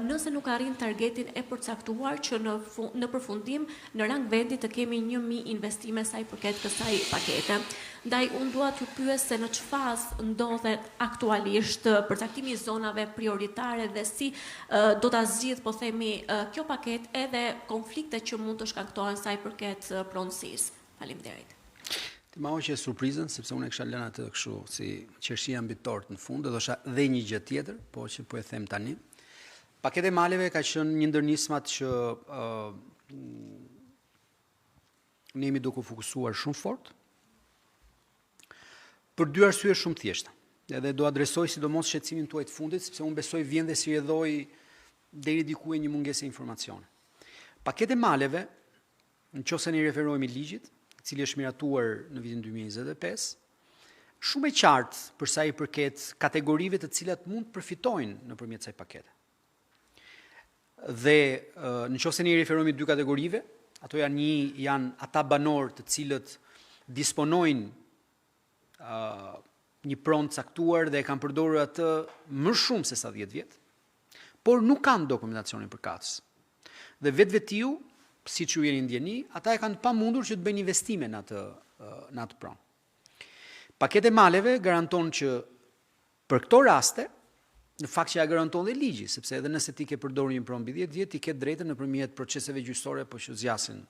nëse nuk arrin targetin e përcaktuar që në në përfundim në rang vendi të kemi 1000 investime sa i përket kësaj pakete. Ndaj unë dua t'ju pyes se në ç'fazë ndodhet aktualisht përcaktimi i zonave prioritare dhe si do ta zgjidhë, po themi, kjo paketë edhe konfliktet që mund të shkaktohen sa i përket pronësisë. Faleminderit. Ti ma hoqe surprizën, sepse unë e kisha lënë atë kështu si qershia mbi tortë në fund, do thosha dhe një gjë tjetër, po që po e them tani. Paketa e maleve ka qenë një ndër nismat që uh, ne jemi duke u fokusuar shumë fort. Për dy arsye shumë të thjeshta. Edhe do adresoj sidomos shqetësimin tuaj të fundit, sepse unë besoj vjen dhe si rrjedhojë deri diku e një mungesë informacioni. Paketa e maleve, në qoftë se ne i referohemi ligjit, i cili është miratuar në vitin 2025, shumë e qartë për sa i përket kategorive të cilat mund të përfitojnë nëpërmjet kësaj pakete. Dhe në qoftë se ne i referohemi dy kategorive, ato janë një janë ata banorë të cilët disponojnë uh, një pronë të caktuar dhe e kanë përdorur atë më shumë se sa 10 vjet, por nuk kanë dokumentacionin përkatës. Dhe vetvetiu, siç ju jeni në dijeni, ata e kanë të pamundur që të bëjnë investime në atë në atë pronë. Paketa e maleve garanton që Për këto raste, në fakt që ja garanton dhe ligji, sepse edhe nëse ti ke përdorur një pronë mbi 10 vjet, ti ke drejtën nëpërmjet proceseve gjyqësore po që zgjasin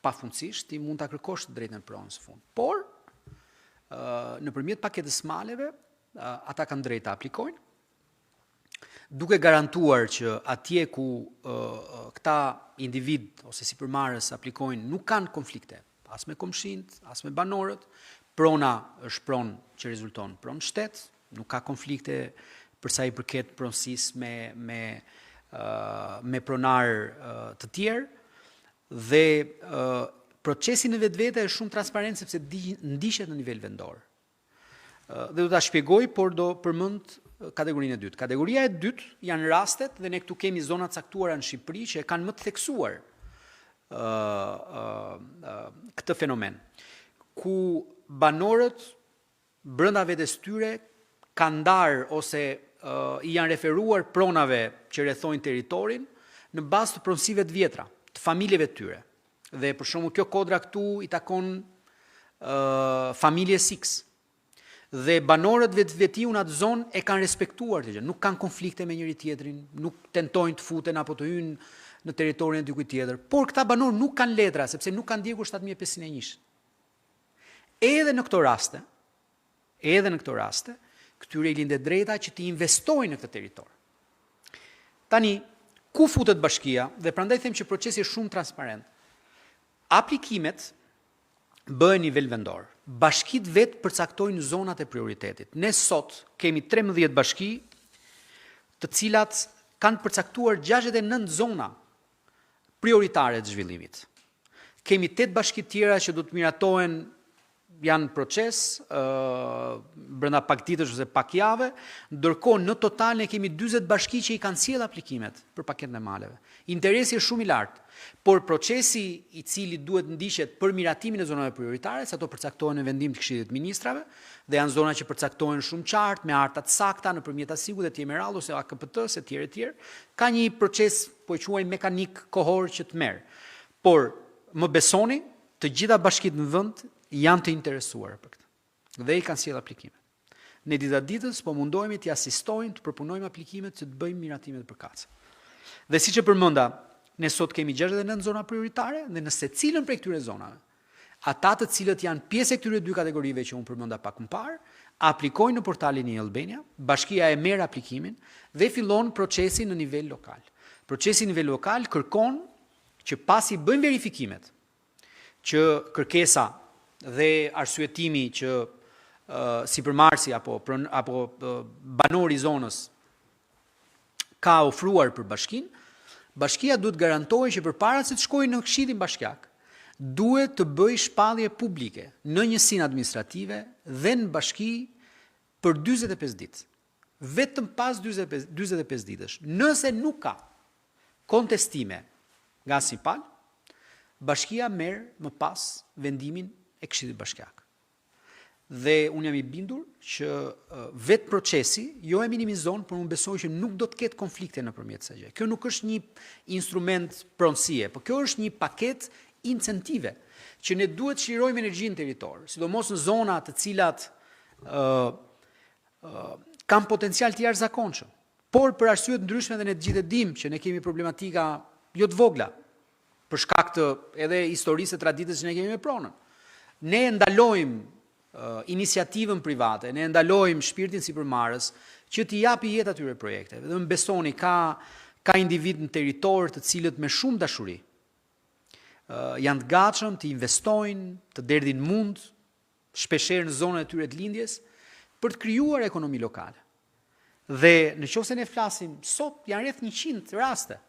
pafundësisht, ti mund ta kërkosh të drejtën e pronës në fund. Por nëpërmjet paketës maleve, ata kanë drejtë të aplikojnë, duke garantuar që atje ku këta individë ose sipërmarrës aplikojnë nuk kanë konflikte, as me komshinjtë, as me banorët, prona është pronë që rezulton pronë shtet, nuk ka konflikte për sa i përket pronësisë me me me pronarë të tjerë dhe procesi në vetvete është shumë transparent sepse ndiqet në nivel vendor. Dhe do ta shpjegoj, por do përmend kategorinë e dytë. Kategoria e dytë janë rastet dhe ne këtu kemi zona të caktuara në Shqipëri që e kanë më të theksuar ë ë këtë fenomen, ku banorët brenda vetes tyre kanë ndarë ose uh, i janë referuar pronave që rrethojnë territorin në bazë të pronësive të vjetra, të familjeve të tyre. Dhe për shembull kjo kodra këtu i takon uh, familjes X. Dhe banorët vetvetiu në atë zonë e kanë respektuar këtë gjë, nuk kanë konflikte me njëri tjetrin, nuk tentojnë të futen apo të hyjnë në territorin e dikujt tjetër. Por këta banorë nuk kanë letra sepse nuk kanë ndjekur 7501. Edhe në këto raste, Edhe në këto raste, këtyre i lind e drejta që të investojnë në këtë territor. Tani, ku futet bashkia, dhe prandaj them që procesi është shumë transparent. Aplikimet bëhen në nivel vendor. Bashkitë vetë përcaktojnë zonat e prioritetit. Ne sot kemi 13 bashki të cilat kanë përcaktuar 69 zona prioritare të zhvillimit. Kemi 8 bashki të tjera që do të miratohen janë në proces brenda pak ditësh ose pak jave, ndërkohë në total ne kemi 40 bashki që i kanë sjellë aplikimet për paketën e maleve. Interesi është shumë i lartë, por procesi i cili duhet ndiqet për miratimin e zonave prioritare, se ato përcaktohen në vendim të Këshillit të Ministrave dhe janë zona që përcaktohen shumë qartë me harta të sakta nëpërmjet ASIK-ut e tjerë me radhë ose AKPT-së e tjerë e tjerë, ka një proces po e quaj mekanik kohor që të merr. Por më besoni, Të gjitha bashkitë në vend janë të interesuara për këtë dhe i kanë sjellë aplikimet. Ne dita ditës po mundohemi t'i asistojmë, të përpunojmë aplikimet që të bëjmë miratimet përkatëse. Dhe siç e përmenda, ne sot kemi 69 zona prioritare dhe në secilën prej këtyre zonave, ata të cilët janë pjesë e këtyre dy kategorive që unë përmenda pak më parë, aplikojnë në portalin e-Albania, bashkia e merr aplikimin dhe fillon procesin në nivel lokal. Procesi në nivel lokal kërkon që pasi bëjnë verifikimet, që kërkesa dhe arsyetimi që sipërmarrësi apo apo banori i zonës ka ofruar për bashkinë, bashkia duhet të garantojë që përpara se të shkojë në këshillin bashkiak, duhet të bëjë shpallje publike në njësinë administrative dhe në bashki për 45 ditë. Vetëm pas 45 ditësh, nëse nuk ka kontestime nga asnjë palë, bashkia merr më pas vendimin e Këshillit Bashkiak. Dhe unë jam i bindur që vetë procesi jo e minimizon, por unë besoj që nuk do të ketë konflikte nëpërmjet kësaj gjëje. Kjo nuk është një instrument pronësie, por kjo është një paketë incentive që ne duhet të çlirojmë energjinë në territor, sidomos në zona të cilat ë kanë potencial të jashtëzakonshëm. Por për arsye të ndryshme dhe ne të gjithë e dimë që ne kemi problematika jo të vogla për shkak të edhe historisë e traditës që ne kemi me pronën. Ne e ndalojmë iniciativën private, ne e ndalojmë shpirtin sipërmarrës që t'i japi jetë atyre projekteve. Dhe më besoni, ka ka individë në territor të cilët me shumë dashuri janë të gatshëm të investojnë, të derdhin mund, shpeshherë në zonën e tyre të lindjes, për të krijuar ekonomi lokale. Dhe në qoftë se ne flasim sot janë rreth 100 raste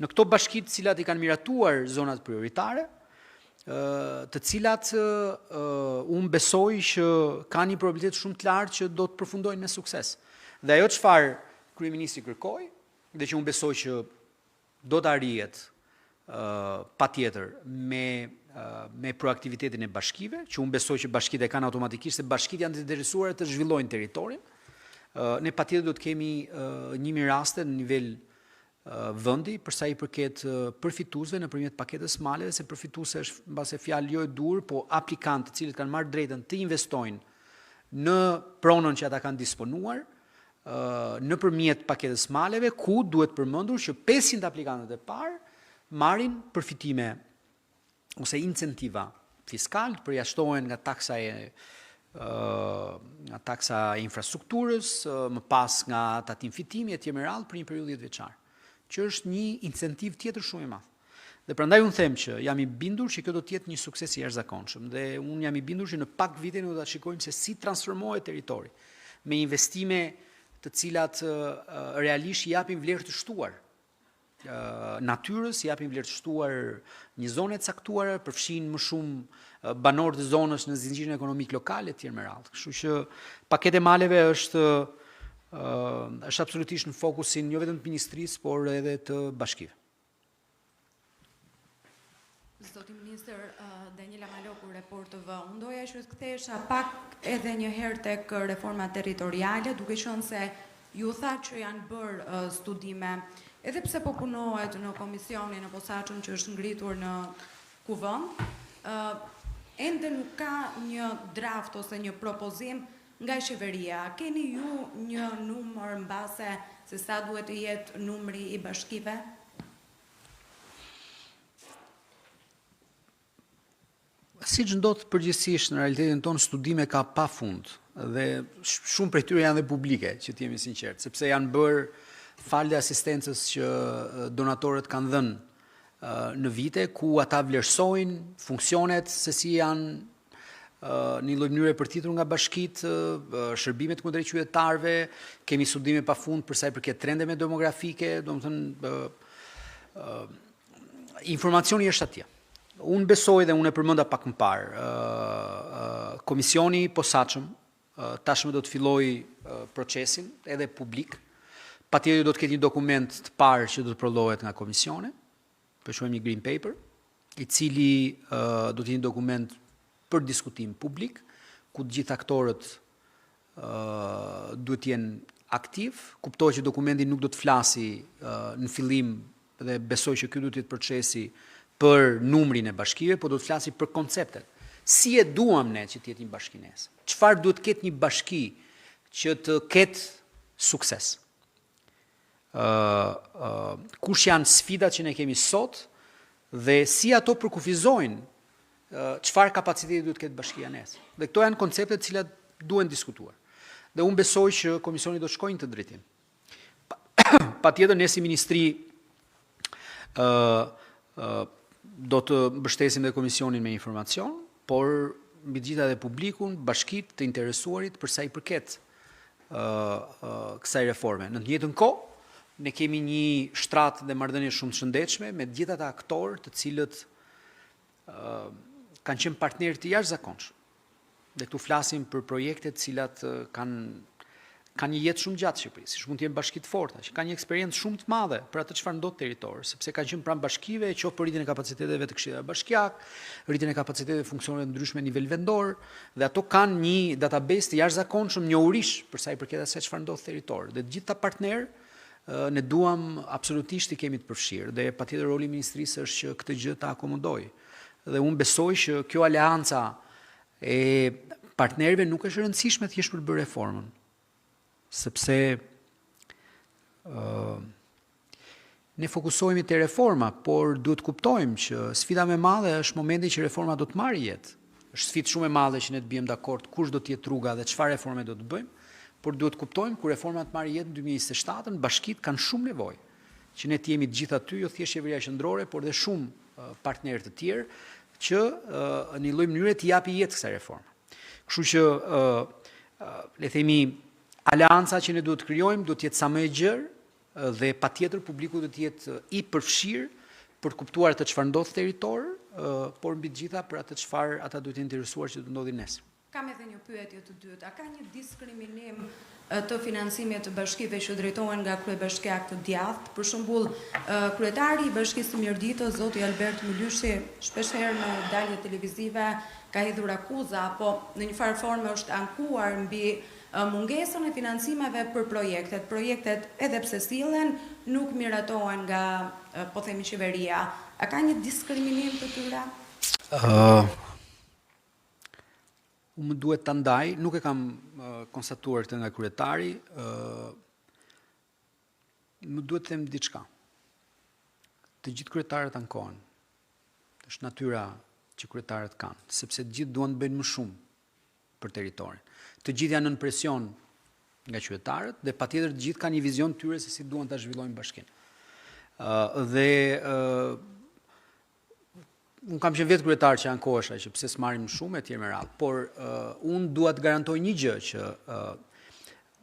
në këto bashki të cilat i kanë miratuar zonat prioritare, të cilat unë besoj që kanë një probabilitet shumë të lartë që do të përfundojnë me sukses. Dhe ajo çfarë kryeministri kërkoi dhe që unë besoj që do të arrihet patjetër me me proaktivitetin e bashkive, që unë besoj që bashkitë e kanë automatikisht, se bashkitë janë të interesuara të zhvillojnë territorin. Ne patjetër do të kemi 1000 raste në nivel vendi për sa i përket përfituesve nëpërmjet paketës së maleve, se përfituese është mbase fjalë jo e duhur, po aplikantë të cilët kanë marrë drejtën të investojnë në pronën që ata kanë disponuar, nëpërmjet paketës së maleve, ku duhet përmendur që 500 aplikantët e parë marrin përfitime ose incentiva fiskal, përjashtohen nga taksa e nga taksa e infrastrukturës, më pas nga tatim fitimi e tjerë me radhë për një periudhë 10 vjeçare, që është një incentivë tjetër shumë i madh. Dhe prandaj unë them që jam i bindur që kjo do të jetë një sukses i jashtëzakonshëm dhe unë jam i bindur që në pak vite ne do ta shikojmë se si transformohet territori me investime të cilat realisht i japin vlerë të shtuar natyrës, i japin vlerë të shtuar një zone të caktuar, përfshijnë më shumë banorë të zonës në zinxhirin ekonomik lokal e tjerë me radhë. Kështu që paketa e maleve është është absolutisht në fokusin jo vetëm të ministrisë, por edhe të bashkive. Zoti Ministër, Daniela Maloku, Report TV, unë doja që të kthehesha pak edhe një herë tek reforma territoriale, duke qenë se ju thatë që janë bërë studime, edhe pse po punohet në komisionin e posaçëm që është ngritur në Kuvend, ende nuk ka një draft ose një propozim nga qeveria. Keni ju një numër mbase se sa duhet të jetë numri i bashkive? Siç ndodh përgjithësisht në realitetin tonë, studime ka pa fund dhe shumë prej tyre janë dhe publike, që të jemi sinqertë, sepse janë bërë falë dhe asistencës që donatorët kanë dhënë në vite, ku ata vlerësojnë funksionet se si janë në një lloj mënyre përthithur nga bashkitë, shërbimet kundrejt qytetarëve, kemi studime pafund për sa i përket trendeve demografike, domethënë informacioni është atje. Unë besoj dhe unë e përmenda pak më parë, komisioni i posaçëm tashmë do të fillojë procesin edhe publik. Patjetër do të ketë një dokument të parë që do të prodhohet nga komisioni, po e quajmë një green paper, i cili do të jetë një dokument për diskutim publik, ku të gjithë aktorët duhet të jenë aktiv. Kuptohet që dokumenti nuk do të flasi në fillim dhe besoj që ky duhet të jetë procesi për numrin e bashkive, po do të flasi për konceptet. Si e duam ne që të jetë një bashki nesër? Çfarë duhet të ketë një bashki që të ketë sukses? Kush janë sfidat që ne kemi sot dhe si ato përkufizojnë çfarë kapaciteti duhet të ketë bashkia nesër. Dhe këto janë koncepte të cilat duhen diskutuar. Dhe unë besoj që komisioni do të shkojë në këtë drejtim. Patjetër ne si ministri ë do të mbështesim dhe komisionin me informacion, por mbi të gjitha edhe publikun, bashkitë, të interesuarit për sa i përket kësaj reforme. Në të njëjtën kohë, ne kemi një shtrat dhe marrëdhënie shumë të shëndetshme me të gjithë ata aktorë të cilët kanë qenë partnerë të jashtëzakonshëm. Dhe këtu flasim për projekte të cilat kanë kanë një jetë shumë gjatë në Shqipëri, siç mund të jenë bashki të forta, që kanë një eksperiencë shumë të madhe për atë çfarë ndodh në territor, sepse kanë qenë pranë bashkive, qoftë për rritjen e kapaciteteve të këshillave bashkiak, rritjen e kapaciteteve të funksioneve të ndryshme në nivel vendor, dhe ato kanë një database të jashtëzakonshëm njohurish për sa i përket asaj çfarë ndodh në territor. Dhe të gjithë këta partnerë ne duam absolutisht t'i kemi të përfshirë dhe patjetër roli i ministrisë është që këtë gjë ta akomodojë. Dhe unë besoj që kjo aleanca e partnerëve nuk është e rëndësishme thjesht për të bërë reformën. Sepse ë ne fokusohemi te reforma, por duhet të kuptojmë që sfida më e madhe është momenti që reforma do të marrë jetë. Është sfidë shumë e madhe që ne të biem dakord kush do të jetë rruga dhe çfarë reforme do të bëjmë, por duhet të kuptojmë kur reforma të marrë jetë në 2027-ën, bashkitë kanë shumë nevojë që ne të jemi të gjithë aty, jo thjesht qeveria qendrore, por dhe shumë partnerë të tjerë që në një lloj mënyre t'i japi jetë kësaj reforme. Kështu që le themi aleanca që ne duhet të krijojmë duhet të jetë sa më e gjerë dhe patjetër publiku duhet të jetë i përfshirë për të kuptuar atë çfarë ndodh në territor, por mbi të gjitha për atë çfarë ata duhet të jenë interesuar që do të ndodhi nesër. Kam edhe një pyetje të dytë. A ka një diskriminim të financimit të bashkive që drejtohen nga kryebashkiakë të djathtë? Për shembull, kryetari i Bashkisë së Mirditës, zoti Albert Mëlyshi, shpeshherë në dalje televizive ka hedhur akuza apo në një farë forme është ankuar mbi mungesën e financimeve për projektet. Projektet edhe pse sillen, nuk miratohen nga, po themi qeveria. A ka një diskriminim të tyre? Uh, Unë më duhet ta ndaj, nuk e kam konstatuar këtë nga kryetari, ë më duhet të them diçka. Të gjithë kryetarët ankohen. Është natyra që kryetarët kanë, sepse të gjithë duan të bëjnë më shumë për territorin. Të gjithë janë nën presion nga qytetarët dhe patjetër të gjithë kanë një vizion të tyre se si duan ta zhvillojnë bashkinë. Ë dhe ë Unë kam qenë vetë kryetar që ankohesha që pse s'marrim më shumë e tjerë me radhë, por uh, unë dua të garantoj një gjë që uh,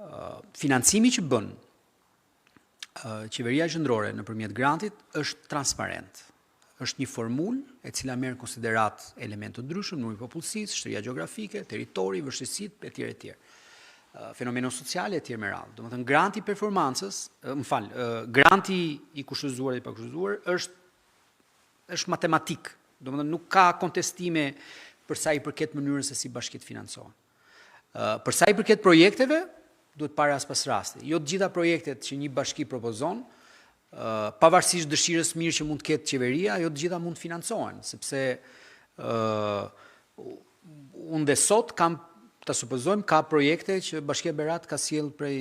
uh, financimi që bën uh, qeveria qendrore nëpërmjet grantit është transparent. Është një formulë e cila merr në konsideratë elementë të ndryshëm, numri i popullsisë, shtrirja gjeografike, territori, vështirësitë etj etj. Fenomene sociale etj me radhë. Domethënë granti i performancës, më fal, granti i kushtëzuar dhe i pakushtëzuar është është matematikë, domethënë nuk ka kontestime për sa i përket mënyrës se si bashkitë financohen. Ë për sa i përket projekteve, duhet parë rast pas rasti. Jo të gjitha projektet që një bashki propozon, ë pavarësisht dëshirës mirë që mund të ketë qeveria, jo të gjitha mund të financohen, sepse ë unë dhe sot kam ta supozojmë ka projekte që Bashkia Berat ka sjellë prej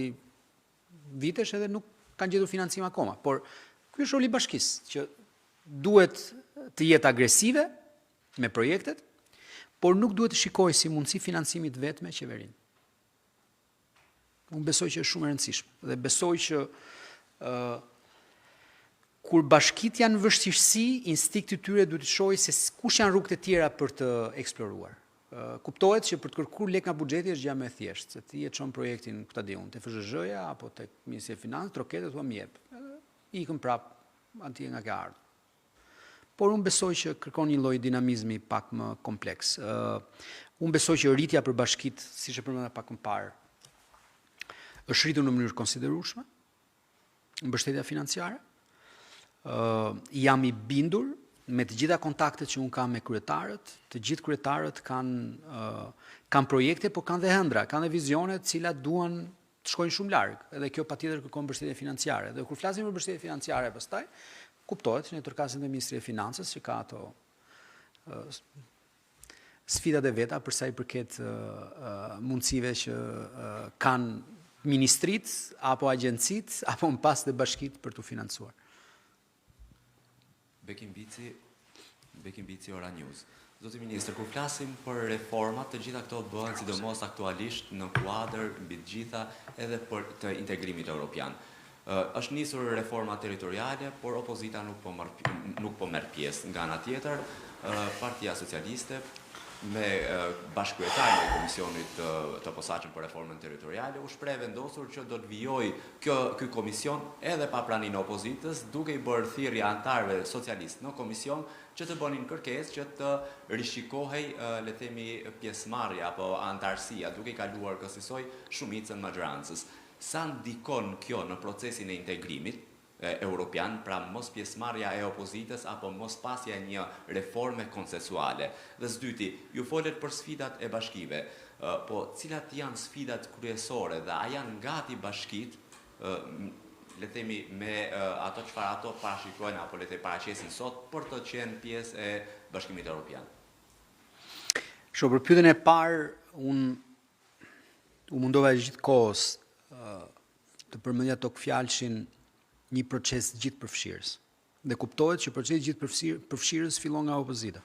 vitesh edhe nuk kanë gjetur financim akoma, por ky është roli i bashkisë që duhet të jetë agresive me projektet, por nuk duhet të shikojë si mundësi financimi të vetme qeverinë. Unë besoj që është shumë e rëndësishme dhe besoj që ë uh, kur bashkitë janë në vështirësi, instinkti i tyre duhet të shohë se kush janë rrugët e tjera për të eksploruar. Kuptohet që për të kërkuar lekë nga buxheti është gjëja më e thjeshtë, se ti e çon projektin, ku ta di unë, te FZHzh-ja apo tek Ministria e Financave, troket e thua më jep. Edhe ikën prap atje nga ke ardhur. Por unë besoj që kërkon një lloj dinamizmi pak më kompleks. Ë unë besoj që rritja për bashkitë, siç e përmenda pak më parë, është rritur në mënyrë të konsiderueshme. mbështetja financiare. Ë jam i bindur me të gjitha kontaktet që unë kam me kryetarët, të gjithë kryetarët kanë kanë projekte, por kanë dhe ëndrra, kanë dhe vizione të cilat duan të shkojnë shumë larg, edhe kjo patjetër kërkon mbështetje financiare. Dhe kur flasim për mbështetje financiare pastaj, kuptohet që ne trokasim te Ministria e Financës që ka ato sfidat e veta për sa i përket mundësive që kanë ministritë apo agjencitë apo më pas dhe bashkitë për t'u financuar. Bekim Bici, Bekim Bici Ora News. Zoti ministër, kur flasim për reforma, të gjitha këto bëhen sidomos aktualisht në kuadër mbi të gjitha edhe për të integrimit europian. Është nisur reforma territoriale, por opozita nuk po marr nuk po merr pjesë. Nga ana tjetër, Partia Socialiste me bashkëkryetarin e Komisionit të, të Posaçëm për Reformën Territoriale u shpreh e vendosur që do të vijojë kjo ky komision edhe pa praninë e opozitës, duke i bërë thirrje anëtarëve socialistë në komision që të bënin kërkesë që të rishikohej le të themi pjesëmarrja apo anëtarësia, duke i kaluar kësisoj shumicën maxhorancës. Sa ndikon kjo në procesin e integrimit europian, pra mospjesëmarrja e opozitës apo mospasja e një reforme konsensuale? Dhe së dyti, ju folët për sfidat e bashkive, po cilat janë sfidat kryesore dhe a janë gati bashkitë, le të themi me ato çfarë ato parashikojnë apo le të paraqesin sot për të qenë pjesë e Bashkimit Europian? Sho, për pyetjen e parë, unë U mundova gjithë kohës të përmendja togfjalëshin një proces gjithëpërfshirës. Dhe kuptohet që procesi gjithëpërfshirës fillon nga opozita.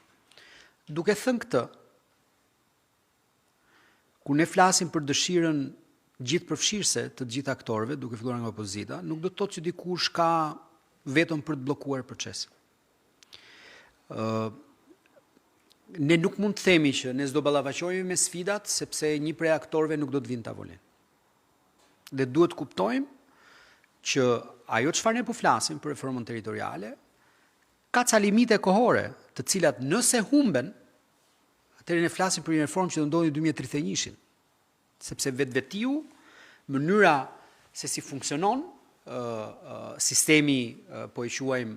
Duke thënë këtë, Kur ne flasim për dëshirën gjithëpërfshirëse të të gjithë aktorëve, duke filluar nga opozita, nuk do të thotë që dikush ka veton për të bllokuar procesin. Ë ne nuk mund të themi që ne s'do ballafaqohemi me sfidat sepse një prej aktorëve nuk do të vijë në tavolinë. Dhe duhet të kuptojmë që ajo çfarë ne po flasim për reformën territoriale ka ca limite kohore, të cilat nëse humben, atëherë ne flasim për një reformë që do ndodhi në 2031-shin. Sepse vetvetiu, mënyra se si funksionon sistemi, po e quajmë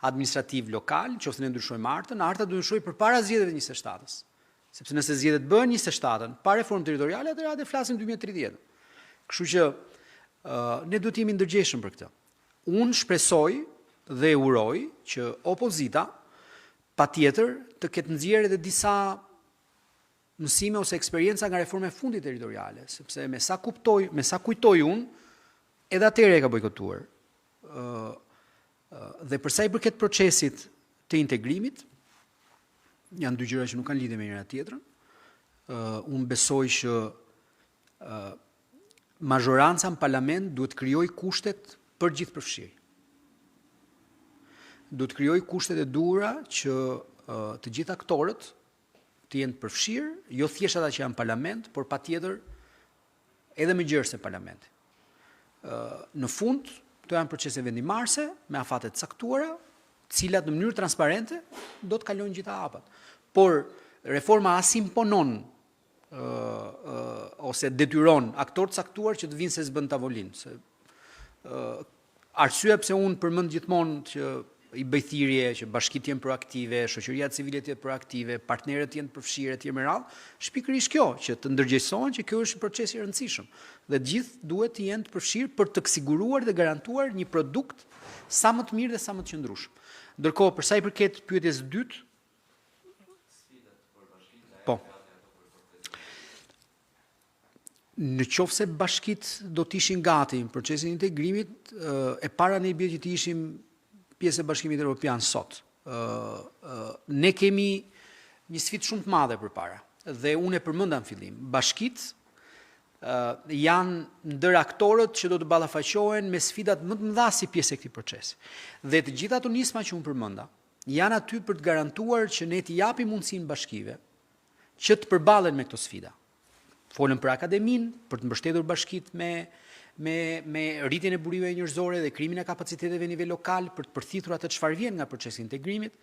administrativ lokal, në qoftë se ne ndryshojmë hartën, harta do të ndryshojë përpara zgjedhjeve të 27-ës. Sepse nëse zgjedhjet bëhen 27-ën, pa reformë territoriale, atëherë hajde flasim 2030. Kështu që ne duhet të jemi ndërgjegjshëm për këtë. Unë shpresoj dhe uroj që opozita patjetër të ketë nxjerrë edhe disa mësime ose eksperienca nga reforma e fundit territoriale, sepse me sa kuptoj, me sa kujtoj unë, edhe atëherë e ka bojkotuar. Ë dhe për sa i përket procesit të integrimit, janë dy gjëra që nuk kanë lidhje me njëra tjetrën. Ë unë besoj që ë mazhoranca në parlament duhet të krijojë kushtet për gjithëpërfshirje. Duhet të krijojë kushtet e duhura që të gjithë aktorët të jenë të përfshirë, jo thjesht ata që janë në parlament, por patjetër edhe më gjerë se parlamenti. Në fund, këto janë procese vendimmarrëse me afate të caktuara, të cilat në mënyrë transparente do të kalojnë gjitha hapat. Por reforma as imponon ose detyron aktorë të caktuar që të vinë se s'bën tavolinë, se Arsyeja pse unë përmend gjithmonë që i bëj thirrje që bashkitë të jenë proaktive, shoqëria civile të jetë proaktive, partnerët të jenë të përfshirë etj me radhë, është pikërisht kjo, që të ndërgjegjësohen që kjo është një proces i rëndësishëm dhe të gjithë duhet të jenë të përfshirë për të siguruar dhe garantuar një produkt sa më të mirë dhe sa më të qëndrueshëm. Ndërkohë, për sa i përket pyetjes së dytë, Po. Në qoftë se bashkitë do të ishin gati në procesin e integrimit, e para ne i bie që të ishim pjesë e Bashkimit Evropian sot. Ne kemi një sfidë shumë të madhe përpara dhe unë e përmenda në fillim. Bashkitë janë ndër aktorët që do të ballafaqohen me sfidat më të mëdha si pjesë e këtij procesi. Dhe të gjitha ato nisma që unë përmenda janë aty për të garantuar që ne t'i japim mundësinë bashkive që të përballen me këto sfida. Folëm për akademinë, për të mbështetur bashkitë me me me rritjen e burimeve njerëzore dhe krijimin e kapaciteteve në nivel lokal për të përthithur atë çfarë vjen nga procesi i integrimit,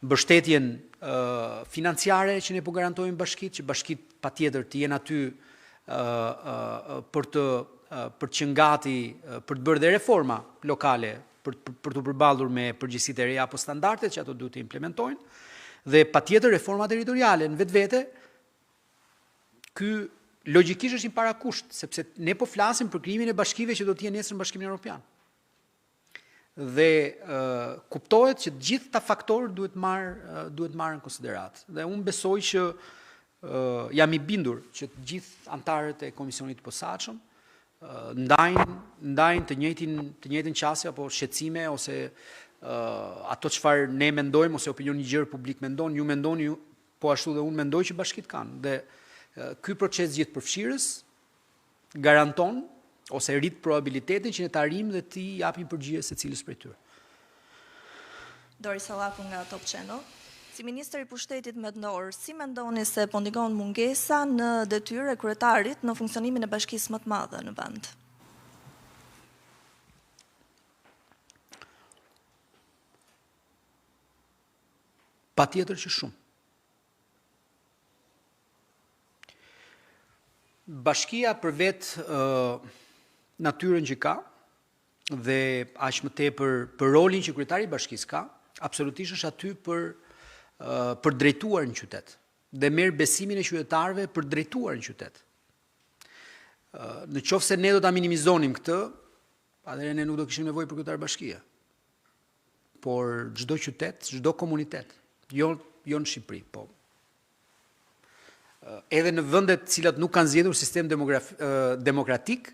mbështetjen uh, financiare që ne po garantojmë bashkitë, që bashkitë patjetër të jenë aty uh, uh, për të uh, për të qenë gati uh, për të bërë dhe reforma lokale për për t'u përballur me përgjegjësitë e reja apo standardet që ato duhet të implementojnë dhe patjetër reforma territoriale në vetvete Ky logjikisht është një parakusht, sepse ne po flasim për krijimin e bashkive që do të jenë nesër në Bashkimin Evropian. Dhe ë kuptohet që të gjithë këta faktorë duhet marrë duhet marrë në konsideratë. Dhe unë besoj që ë jam i bindur që të gjithë anëtarët e komisionit të posaçëm ndajnë ndajnë të njëjtin të njëjtën qasje apo shqetësime ose ë ato çfarë ne mendojmë ose opinioni i gjerë publik mendon, ju mendoni ju Po ashtu dhe unë mendoj që bashkitë kanë dhe ky proces gjithëpërfshirës garanton ose rrit probabilitetin që ne të arrijmë dhe t'i japim përgjigje secilës prej tyre. Dori Sallaku nga Top Channel. Si ministër i pushtetit vendor, si mendoni se po ndikon mungesa në detyrë e kryetarit në funksionimin e bashkisë më të madhe në vend? Patjetër që shumë. Bashkia për vetë natyrën që ka dhe aq më tepër për rolin që kryetari i bashkisë ka, absolutisht është aty për për drejtuar një qytet dhe merr besimin e qytetarëve për drejtuar një qytet. Në qoftë se ne do ta minimizonim këtë, atëherë ne nuk do kishim nevojë për kryetar bashkie. Por çdo qytet, çdo komunitet, jo jo në Shqipëri, po edhe në vendet të cilat nuk kanë zgjedhur sistem demokratik,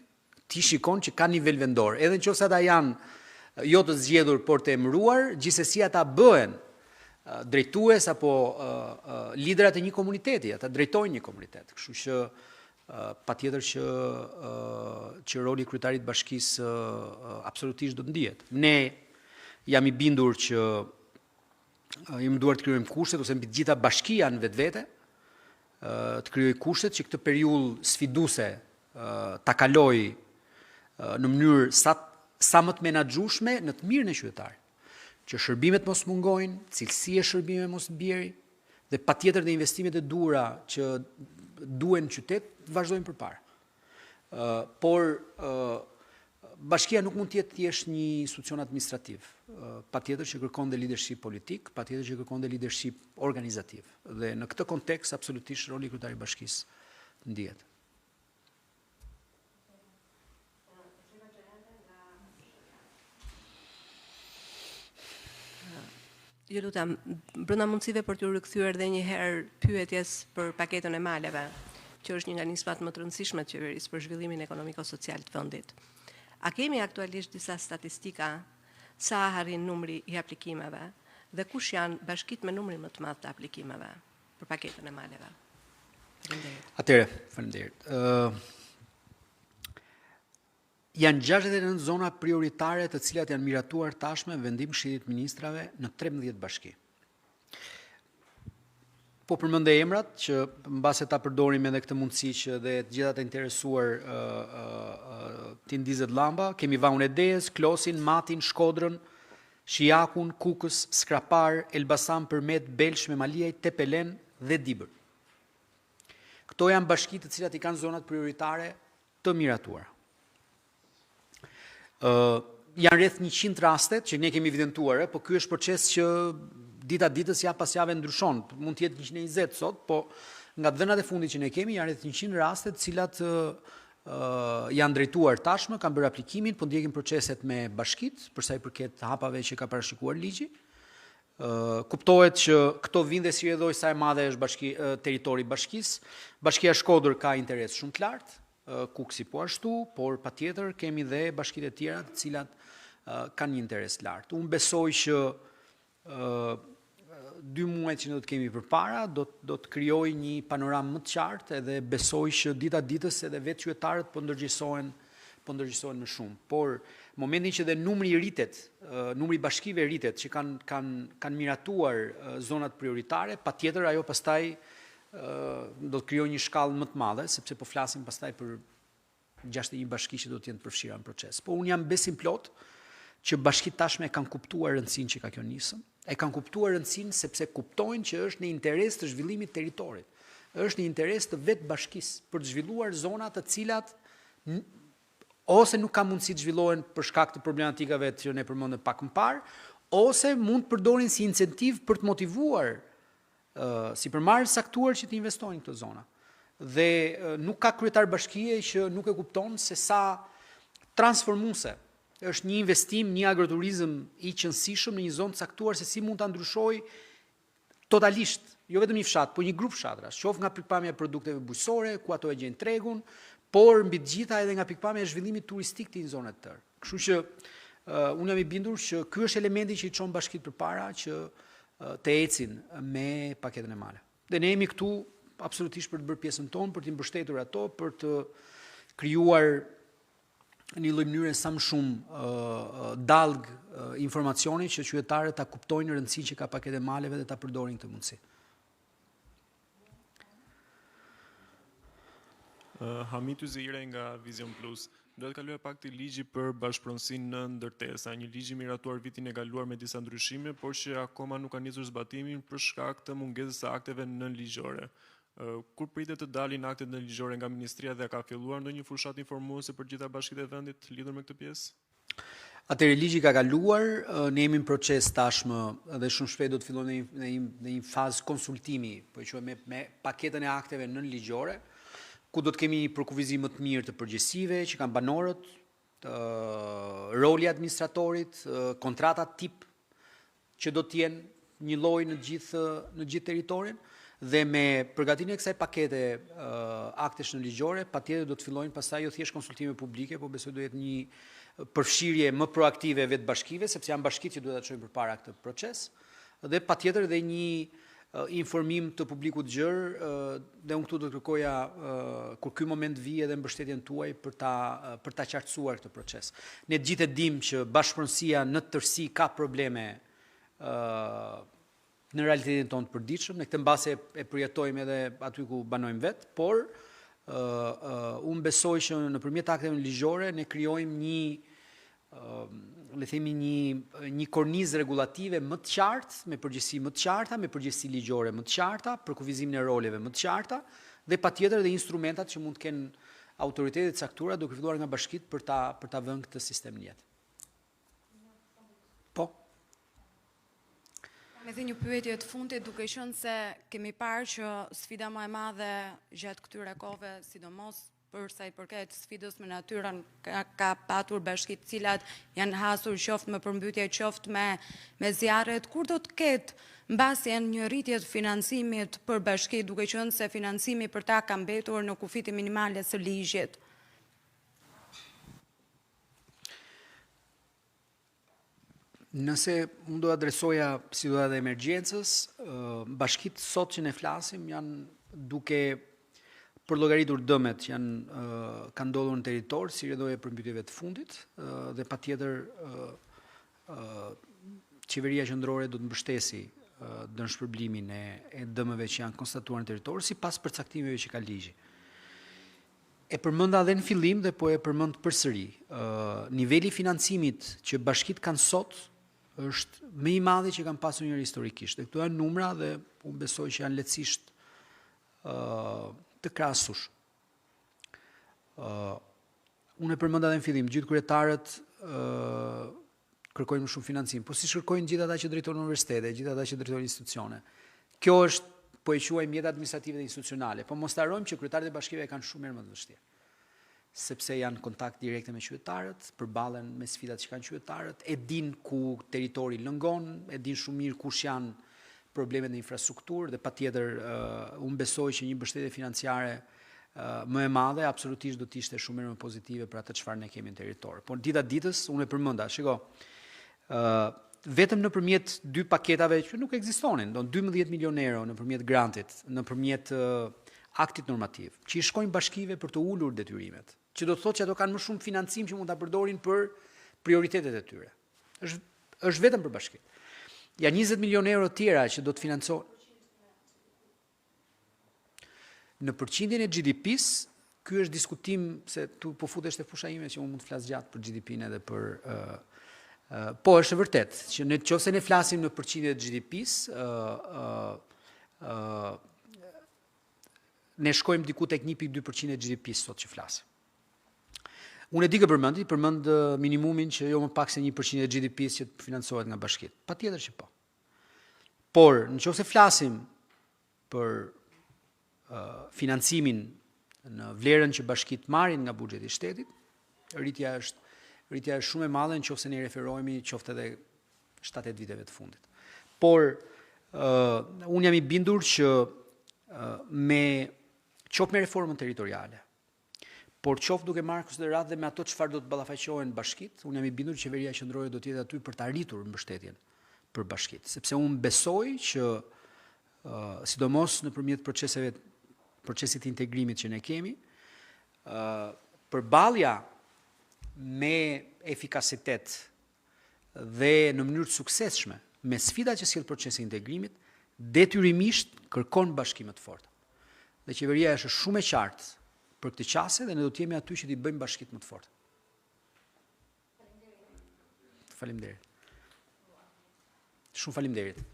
ti shikon që ka nivel vendor. Edhe në qoftë se ata janë jo të zgjedhur, por të emëruar, gjithsesi ata bëhen drejtues apo liderat e një komuniteti, ata drejtojnë një komunitet. Kështu që Patjetër që që roli i kryetarit të bashkisë absolutisht do të ndihet. Ne jam i bindur që jemi munduar të krijojmë kushtet ose mbi të gjitha bashkia në vetvete të krijojë kushtet që këtë periudhë sfiduese ta kalojë në mënyrë sa sa më të menaxhueshme në të mirën e qytetarit. Që shërbimet mos mungojnë, cilësia e shërbimeve mos bjerë dhe patjetër dhe investimet e duhura që duhen në qytet të vazhdojnë përpara. Por bashkia nuk mund të jetë thjesht një institucion administrativ. Patjetër që kërkon dhe leadership politik, patjetër që kërkon dhe leadership organizativ. Dhe në këtë kontekst absolutisht roli i kryetarit të bashkisë ndihet. Ju lutem, brenda mundësive për t'u rikthyer edhe një herë pyetjes për paketën e maleve, që është një nga nismat më të rëndësishme të qeverisë për zhvillimin ekonomiko-social të vendit. A kemi aktualisht disa statistika sa arrin numri i aplikimeve dhe kush janë bashkitë me numrin më të madh të aplikimeve për paketën e maleve? Faleminderit. Atëherë, faleminderit. Ë Janë 69 zona prioritare të cilat janë miratuar tashmë me vendim Këshillit të Ministrave në 13 bashki. Po përmend emrat që mbase ta përdorim edhe këtë mundësi që dhe të gjitha të interesuar t'i ndizet llamba. Kemi Vaun e Dejës, Klosin, Matin, Shkodrën, Shijakun, Kukës, Skrapar, Elbasan, Përmet, Belsh, Memaliaj, Tepelenë dhe Dibër. Këto janë bashki të cilat i kanë zonat prioritare të miratuara. Ë janë rreth 100 raste që ne kemi evidentuar, po ky është proces që dita ditës javë pas jave ndryshon. Mund të jetë 120 sot, po nga të dhënat e fundit që ne kemi janë rreth 100 raste të cilat uh, janë drejtuar tashmë, kanë bërë aplikimin, po ndjekin proceset me bashkitë për sa i përket hapave që ka parashikuar ligji. Kuptohet që këto vijnë dhe si rrjedhojë sa e madhe është bashki, territori i bashkisë. Bashkia Shkodër ka interes shumë të lartë, Kukësi po ashtu, por patjetër kemi dhe bashkitë e tjera të cilat kanë një interes të lartë. Unë besoj që dy muajt që ne do të kemi përpara do do të krijojë një panoramë më të qartë edhe besoj që dita ditës edhe vetë qytetarët po ndërgjegjësohen po ndërgjegjësohen më shumë. Por momentin që dhe numri rritet, numri i bashkive rritet që kanë kanë kanë miratuar zonat prioritare, patjetër ajo pastaj do të krijojë një shkallë më të madhe, sepse po flasim pastaj për 61 bashki që do të jenë të përfshira në proces. Po unë jam besimplotë që bashkitë tashmë e kanë kuptuar rëndësinë që ka kjo nismë, e kanë kuptuar rëndësinë sepse kuptojnë që është në interes të zhvillimit të territorit, është në interes të vetë bashkisë për të zhvilluar zona të cilat ose nuk ka mundësi të zhvillohen për shkak të problematikave që ne përmendëm pak më parë, ose mund të përdorin si incentivë për të motivuar sipërmarrës të caktuar që të investojnë në këto zona. Dhe nuk ka kryetar bashkie që nuk e kupton se sa transformuese është një investim, një agroturizëm i qenësishëm në një zonë të caktuar se si mund ta ndryshojë totalisht, jo vetëm një fshat, por një grup fshatrash, qoftë nga pikëpamja e produkteve bujqësore, ku ato e gjejnë tregun, por mbi të gjitha edhe nga pikëpamja e zhvillimit turistik të një zone të tërë. Kështu që uh, unë jam i bindur që ky është elementi që i çon bashkitë përpara që uh, të ecin me paketën e maleve. Dhe ne jemi këtu absolutisht për të bërë pjesën tonë, për t'i mbështetur ato, për të krijuar në një lloj mënyre sa më shumë dallgë informacioni që qytetarët ta kuptojnë rëndësinë që ka paketa e maleve dhe ta përdorin këtë mundësi. Hamit Yzeiraj nga Vision Plus. Doja të kaloja pak te ligji për bashkëpronësinë në ndërtesa, një ligj i miratuar vitin e kaluar me disa ndryshime, por që akoma nuk ka nisur zbatimin për shkak të mungesës së akteve nënligjore. Kur pritet të dalin aktet nënligjore nga ministria dhe a ka filluar ndonjë fushatë informuese për të gjitha bashkitë e vendit lidhur me këtë pjesë? Atëherë ligji ka kaluar, ne jemi në proces tashmë dhe shumë shpejt do të fillojmë në një në një në një fazë konsultimi, po e quajmë me, me paketën e akteve nënligjore, ku do të kemi një përkufizim më të mirë të përgjegjësive që kanë banorët, të roli i administratorit, kontratat tip që do të jenë një lloj në gjithë në gjithë territorin dhe me përgatitjen e kësaj pakete aktesh nënligjore, patjetër do të fillojnë pastaj jo thjesht konsultime publike, po besoj do jetë një përfshirje më proaktive e vetë bashkive, sepse janë bashkitë që duhet ta çojnë përpara këtë proces dhe patjetër dhe një Informim të publikut të gjerë dhe unë këtu do të kërkoja kur ky moment vijë edhe mbështetjen tuaj për ta për ta qartësuar këtë proces. Ne të gjithë e dimë që bashkëpronësia në tërësi ka probleme në realitetin tonë të përditshëm, ne këtë mbase e përjetojmë edhe aty ku banojmë vetë, por unë besoj që nëpërmjet akteve ligjore ne krijojmë një le të themi një një kornizë rregullative më të qartë, me përgjegjësi më të qarta, me përgjegjësi ligjore më të qarta, përkufizimin e roleve më të qarta dhe patjetër edhe instrumentat që mund të kenë autoritetet e caktuara duke filluar nga bashkitë për ta për ta vënë këtë sistem në jetë. Po. Kam edhe një pyetje të fundit, duke qenë se kemi parë që sfida më e madhe gjatë këtyre kohëve, sidomos për sa i përket sfidës me natyrën, ka, ka patur bashkitë të cilat janë hasur qoftë me përmbytje, qoftë me, me zjarret, kur do të ketë mbase një rritje të financimit për bashkitë, duke qenë se financimi për ta ka mbetur në kufijtë minimale të ligjit? Nëse unë do adresoja situatat e emergjencës, bashkitë sot që ne flasim janë duke përllogaritur dëmet që janë kanë ndodhur në territor si rrjedhojë e përmbytjeve të fundit dhe patjetër qeveria qendrore do të mbështesi dëmshpërblimin e, e dëmeve që janë konstatuar në territor sipas përcaktimeve që ka ligji. E përmenda edhe në fillim dhe po e përmend përsëri. Niveli i financimit që bashkitë kanë sot është më i madhi që kanë pasur njëherë historikisht. Dhe këto janë numra dhe unë besoj që janë lehtësisht të krahasueshëm. Unë e përmenda edhe në fillim, gjithë kryetarët kërkojnë më shumë financim, po siç kërkojnë gjithë ata që drejtojnë universitete, gjithë ata që drejtojnë institucione. Kjo është, po e quajmë jetë administrative dhe institucionale, po mos të harrojmë që kryetarët e bashkive e kanë shumë herë më të vështirë sepse janë në kontakt direkte me qytetarët, përballen me sfidat që kanë qytetarët, e dinë ku territori lëngon, e dinë shumë mirë kush janë problemet në infrastrukturë dhe patjetër uh, unë besoj që një mbështetje financiare më e madhe absolutisht do të ishte shumë më pozitive për atë çfarë ne kemi në territor. Por dita ditës unë e përmenda, shiko, ë vetëm nëpërmjet dy paketave që nuk ekzistonin, do 12 milionë euro nëpërmjet grantit, nëpërmjet aktit normativ, që i shkojnë bashkive për të ulur detyrimet, që do të thotë që ato kanë më shumë financim që mund ta përdorin për prioritetet e tyre. Është është vetëm për bashkitë. Ja 20 milionë euro tjera që do të financohen Në përqindjen e GDP-së, ky është diskutim se tu po futesh te fusha ime që unë mund të flas gjatë për GDP-në edhe për ë uh, po është e vërtetë që në qoftë se ne flasim në përqindje të GDP-së, ë ë ë ne shkojmë diku tek 1.2% e GDP-së sot që flasim. Unë e di kë përmendi, përmend minimumin që jo më pak se 1% e GDP-së që të financohet nga bashkitë. Patjetër që po. Por, në qoftë se flasim për uh, financimin në vlerën që bashkitë marrin nga buxheti i shtetit, rritja është rritja është shumë e madhe në qoftë se ne i referohemi qoftë edhe 7-8 viteve të fundit. Por uh, unë jam i bindur që uh, me qoftë me reformën territoriale, Por qoftë duke marrë konsideratë dhe me ato çfarë do të ballafaqohen bashkitë, unë jam i bindur që qeveria qendrore do të jetë aty për ta rritur mbështetjen për bashkitë, sepse unë besoj që uh, sidomos nëpërmjet proceseve procesit të integrimit që ne kemi, uh, përballja me efikasitet dhe në mënyrë të suksesshme me sfidat që sjell procesi i integrimit, detyrimisht kërkon bashki më të forta. Dhe qeveria është shumë e qartë për këtë qasje dhe ne do të jemi aty që t'i bëjmë bashkitë më të forta. Faleminderit. Shumë faleminderit.